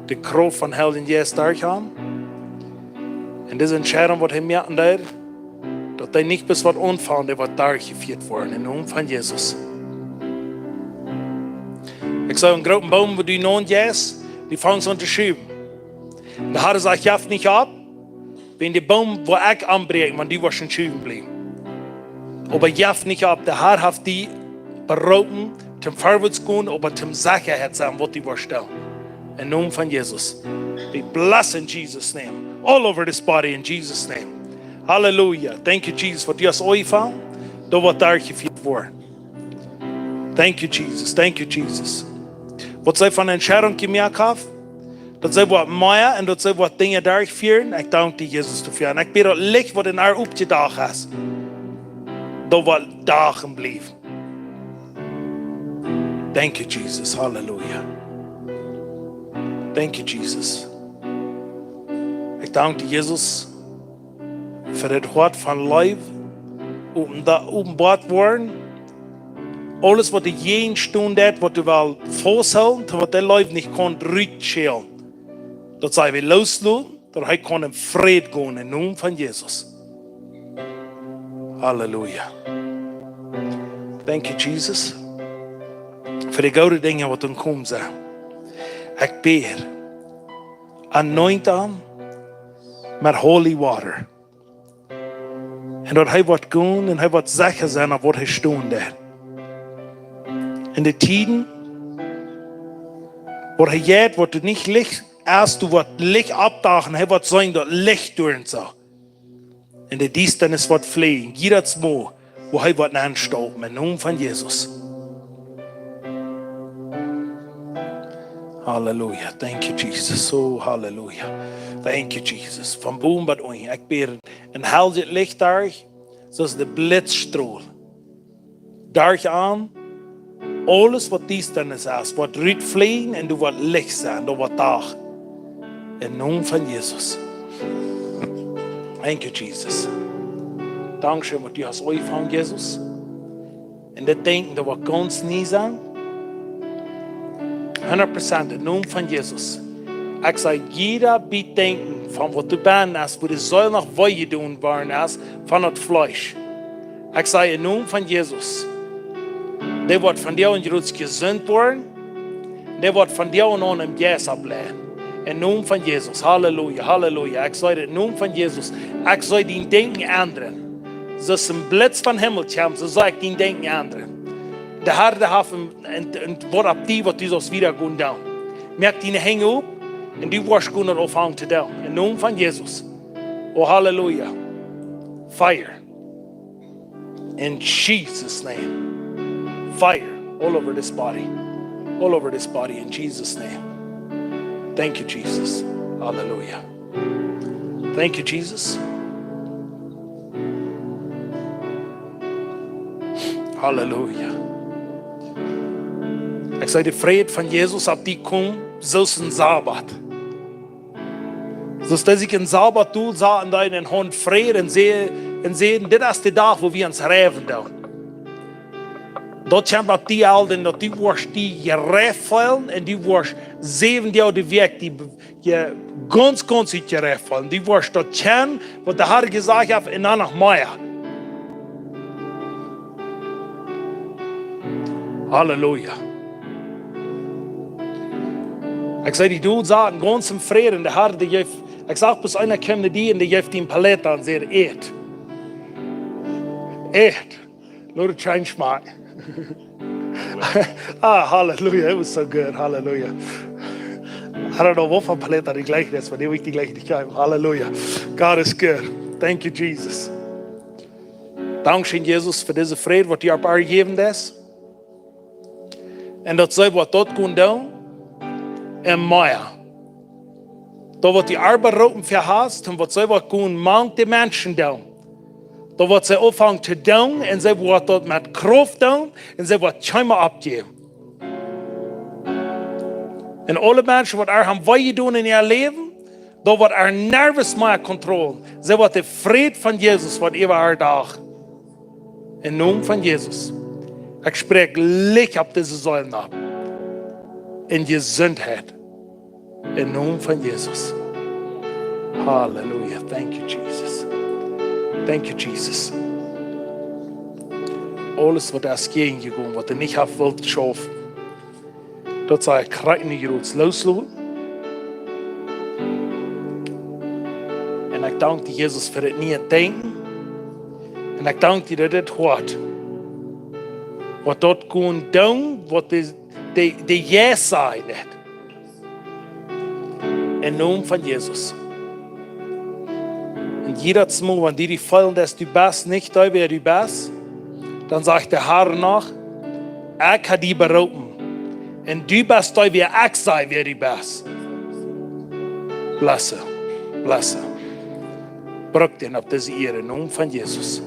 De Krauft vom Heiljen Jeist derch am. Un dise Entscheidunk, waut hee moaken deed, daut hee nich bloos woat aunfangen, dee woat derchjefieet woaren. Em Nomen von Jesus. Ekj sach eenen grooten Boom, wua du nopp jeist, dee fangst aun to schuwen. De Herr sajcht: Jeff nich opp, wäajen de Boom, wua ekj aunbräakj, wan dee woat schuwen bliewen. Oba jeff nich opp, de Herr haft die beroopen, toom verwoats gonen, oba toom secha sennen, waut dee woat stalen. Em Nomen von Jesus. We bless in Jesus' name. All over this body in Jesus' name. Halleluja. Thank you, Jesus. Waut du hast aunjefangen, daut woat derchjefieet woaren. Thank you, Jesus. Thank you, Jesus. Waut see von Entscheidunk jemoakt haft, daut see woat mea un daut see woat Dinja derchfieren. Ekj dank die, Jesus, doafäa. Un ekj bäd, daut Licht, waut en äa oppjedocht es, daut woat doagen bliewen. Thank you, Jesus. Halleluja. Thank you, Jesus. Ekj dank die, Jesus, fa dit Hoat von Leew, om daut openboa to woaren. Aules, waut doajäajen stonen deit, waut du west fausthoolen, waut de Leew nich kaun rutschälen, daut sell wie loosloten, daut hee kaun en Fräd gonen, em Nomen von Jesus. Halleluja. Thank you, Jesus, fa de goode Dinja, waut doa komen sellen. Ekj bäd, anoint am met holy water. Un daut hee woat gonen un hee woat secha sennen, opp waut hee stonen deit. En de Tieden, waut hee jeit, woat doa nich Licht, aus doa woat Licht oppdoagen, hee woat seenen, daut Licht doa un soo. En de Diestanis woat fleajen, jiedatsmol, wua hee woat nenstaupen, em Nomen von Jesus. Halleluja. Thank you, Jesus. Oh, halleluja. Thank you, Jesus. Von bowen bat unjen. Ekj bäd en heiljet Licht derch, soo aus de Blitzstrohl. Derch am, aules, waut Diestanis es, woat rutfleajen un doa woat Licht sennen, doa woat Dach. Em Nomen von Jesus. Thank you, Jesus. Dankscheen, waut du hast aunjefangen, Jesus. Un dit Denkjen, daut woat gaunz nie sennen. Hundat Prozent em Nomen von Jesus. Ekj saj, jieda Bät Denkjen von waut doa bennen es, wua de Seel noch wee jedonen worden es, von daut Fleesch. Ekj saj, em Nomen von Jesus, dee woat von die un jrots jesunt woaren. Dee woat von die un aun em Jeist oppbleiwen. Em Nomen von Jesus. Halleluja, halleluja. Ekj saj dit em Nomen von Jesus. Ekj saj dien Denkjen endren. Soo aus een Blitz vom Himmel kjemt, soo saj ekj dien Denkjen endren. De Herr, dee haft een, een, een Wuat opp die, waut du sust wiedagonen doonen. Moak diene Henj op un du woascht gonen daut aunfangen to doonen. Em Nomen von Jesus. Oh, halleluja. Fire. In Jesus' name. Fire all over this body. All over this body in Jesus' name. Thank you, Jesus. Hallelujah. Thank you, Jesus. Hallelujah. Ekj saj, de Fräd von Jesus opp die komen, soo aus een Sabbat. Soo aus dee sikj een Sabbat toosaten deeden un hauden Fräd un säden, un säden, dit es de Dach, wua wie ons reiwen doonen. Daut kjemt opp die aul, un daut du woascht die jereift feelen un du woascht säwen Doag de Wäakj die be-, je gaunz, gaunz utjereift feelen. Du woascht daut kjennen, waut de Herr jesajcht haft, un dan noch mea. Halleluja. Ekj saj, dee Dud saut gaunz em Fräd un de Herr, dee jeef, ekj sach bloos eena kjeem no die un dee jeef die een Paletta un säd, ät. Ät. Lot et scheen schmakjen. Ah, hallelujah. It was so good. Hallelujah. I don't know waut fa Paletta dee jlikj es, oba dee woat dee jlikj nich kjrieen. Hallelujah. God is good. Thank you, Jesus. Dankscheen, Jesus, fa dise Fräd, waut du opp äa jejäft hast. Un daut see waut daut kunnen doonen. Un mea. Daut waut dee Oabeit roopen fa hast un waut see woat gonen mank de Menschen doonen. Daut waut see aunfangen to doonen un see woat daut met Krauft doonen un see woat kjeenmol oppjäwen. Un aule Menschen waut äa haben wee jedonen en äa Läwen, daut woat äa nervös mea kontrollen. See woat de Fräd von Jesus woat äwa äa Dach. Em Nomen von Jesus. Ekj spräakj Licht opp dise Seelen opp. Un Jesundheit. Em Nomen von Jesus. Halleluja. Thank you, Jesus. Thank you, Jesus. Aules waut es jäajen jegonen, waut nich haft wult schaufen. Daut saj ekj krakjt nu hia ut loosloten. Un ekj dank die, Jesus, fa dit niee Denkjen. Un ekj dank die daut dit Hoat, waut daut kunn doonen, waut de, de, de Jeist säd. Em Nomen von Jesus. Un jiedet Mol, wan du die feelen deist, du best nich dee, wäa du best, dan sajcht de Herr noch: Ekj hab die beroopen. Un du best dee, wäa ekj saj, wäa du best. Blesse, blesse. Bruck dän opp dise Ieed em Nomen von Jesus.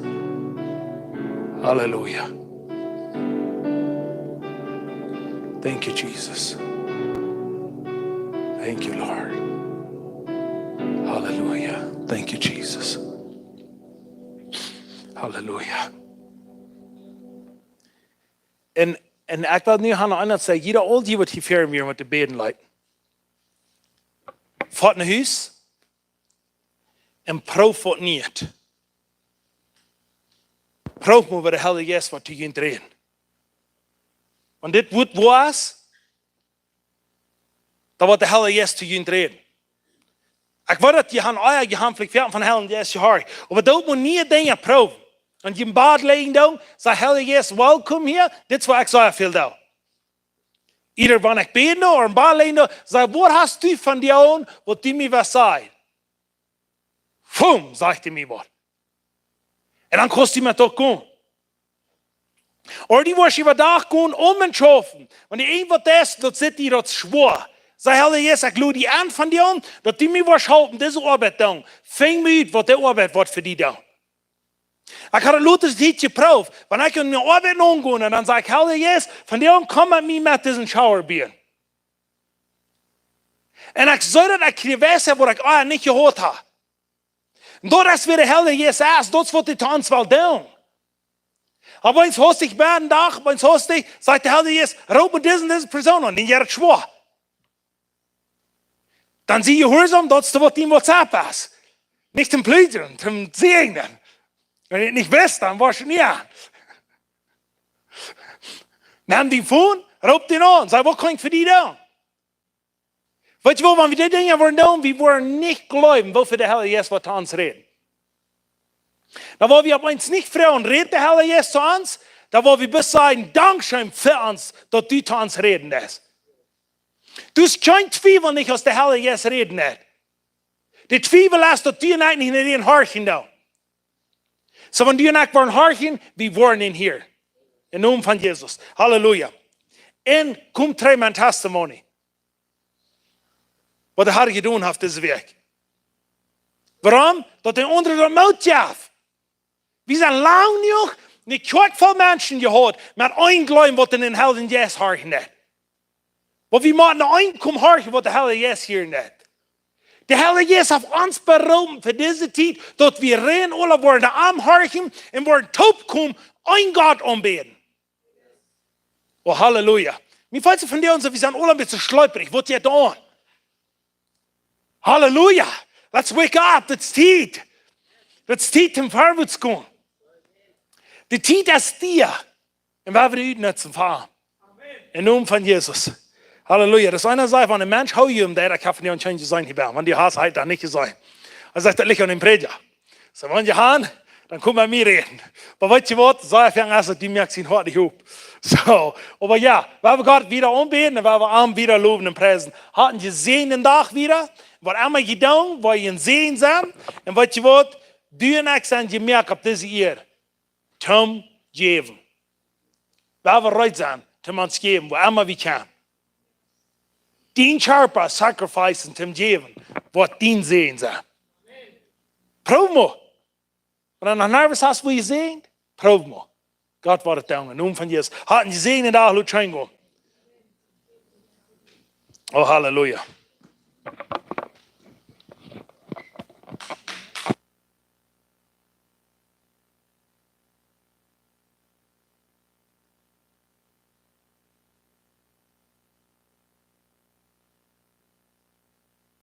Halleluja. Thank you, Jesus. Thank you, Lord. Halleluja. Thank you, Jesus. Halleluja. Un, un ekj well nu aun eena sajen, jieda aul dee waut hia ver mie met de Bäden lieden, foat no Hus un proow waut Nieet. Proow mau, waut de Herr Jeist woat to junt räden. Wan dit Wuat woa es, dan woat de Herr Jeist to junt räden. Ekj weet daut jie haben ea jehaunflicht von Herr Jeist jehorcht. Oba doot mau niee Dinja proowen. Wan jie em Bad lijen doonen, saj: Herr Jeist, welkom hia. Dit es waut ekj saj, väl doo. Ieescht wan ekj bäd ooda em Bad lijen doo, saj: Waut hast du vondoag, waut du mie west sajen? Fum, sajcht hee mie waut. Un dan kaust du met daut gonen. Ooda du woascht äwa Dach gonen om un schaufen. Wan die irjentwaut es, daut sitt die daut schwoa. Saj: Herr Jeist, ekj lod die aun vondoag, daut du mie woascht halpen dise Oabeit doonen. Finj mie ut, waut de Oabeit woat fa die doonen. Ekj haud daut lota Tiet jeprooft. Wan ekj ne Oabeit aungo, dan saj ekj: Herr Jeist, vondoag komm met mie met disen Schauer bie. Un ekj saj daut ekj kjrieech Weisheit, waut ekj ea nich jehaut haud. Un daut es woo de Herr Jeist es, daut es waut hee to ons well doonen. Oba wan du hastich best, een Dach, wan du hastich, sajcht de Herr Jeist: Roop mie dise un dise Persoon aun, dee jeit daut schwoa. Dan sie jehuarsaum, daut es waut dien WhatsApp es. Nich toom pleasen, toom säajnen. Wan du nich wist, dan woascht du nich aun. Nem dien Phone, roop dän aun, saj: Waut kaun ekj fa die doonen? Weetst du waut, wan wie dee Dinja woaren doonen, wie woaren nich jleewen, woo väl de Herr Jeist woat to ons räden. Dan woa wie opp eemol nich froagen: Rät de Herr Jeist to ons? Dan woa wie bloos sajen: Dankscheen fa ons, daut du to ons räden deist. Du hast kjeen Twiewel nich, aus de Herr Jeist räden deit. De Twiewel es, daut du un ekj nich no dän horchen doonen. Soo, wan du un ekj woaren horchen, wie woaren dän hieren. Em Nomen von Jesus. Halleluja. Un kjemt trigj met een Testimony, waut de Herr jedonen haft dise Wäakj. Wuarom? Daut de aundre daut Moot jeft. Wie sent lang jenuach ne Kjoakj voll Menschen jehaut, met een Jleewen, waut dän Heiljen Jeist horchen deit. Oba wie motten no een komen horchen, waut de Heilje Jeist hieren deit. De Heilje Jeist haft ons beroopen fa dise Tiet, daut wie rein aula woaren no am horchen un woaren toopkomen, een Gott aunbäden. Oh, halleluja. Mie felt soo vondoag aun, soo, wie sent aula een bät schleeprich. Waut jeit doa aun? Halleluja. Let's wake up. Daut es Tiet. Daut es Tiet, om verwoats to gonen. De Tiet es hia. Un wie woaren dee utnutzen, Voda. Em Nomen von Jesus. Halleluja. Daut es eena, saj: Wan een Mensch hia jeit, dan kaun hee nich aun kjennen sennen hia bie. Wan du hast, hee daut nich jeseenen. Hee sajcht: Daut licht aun dän Prädja. Soo, wan jie haben, dan kom met mie räden. Oba weetst du waut? Saj: Fang aun, daut du moakst sien Hoat nich op. Soo, oba jo, wie woaren Gott wada aunbäden un wie woaren am wada lowen un priesen. Haft een jesäajenden Dach wada. Waut emma jie doonen, woa jie een Säajen sennen. Un weetst du waut? Du un ekj sent jemoakt opp dise Ieed toom jäwen. Wie woaren reed sennen toom ons jäwen, wua emma wie kjennen. Dien Kjarpa sacrificen toom jäwen. Woat dien Säajen sennen. Proow mau. Wan du noch nich hast, woo du säajen, proow mau. Gott woat et doonen. Em Nomen von Jesus. Hat een jesäajenden Dach, lot scheen gonen. Oh, Halleluja.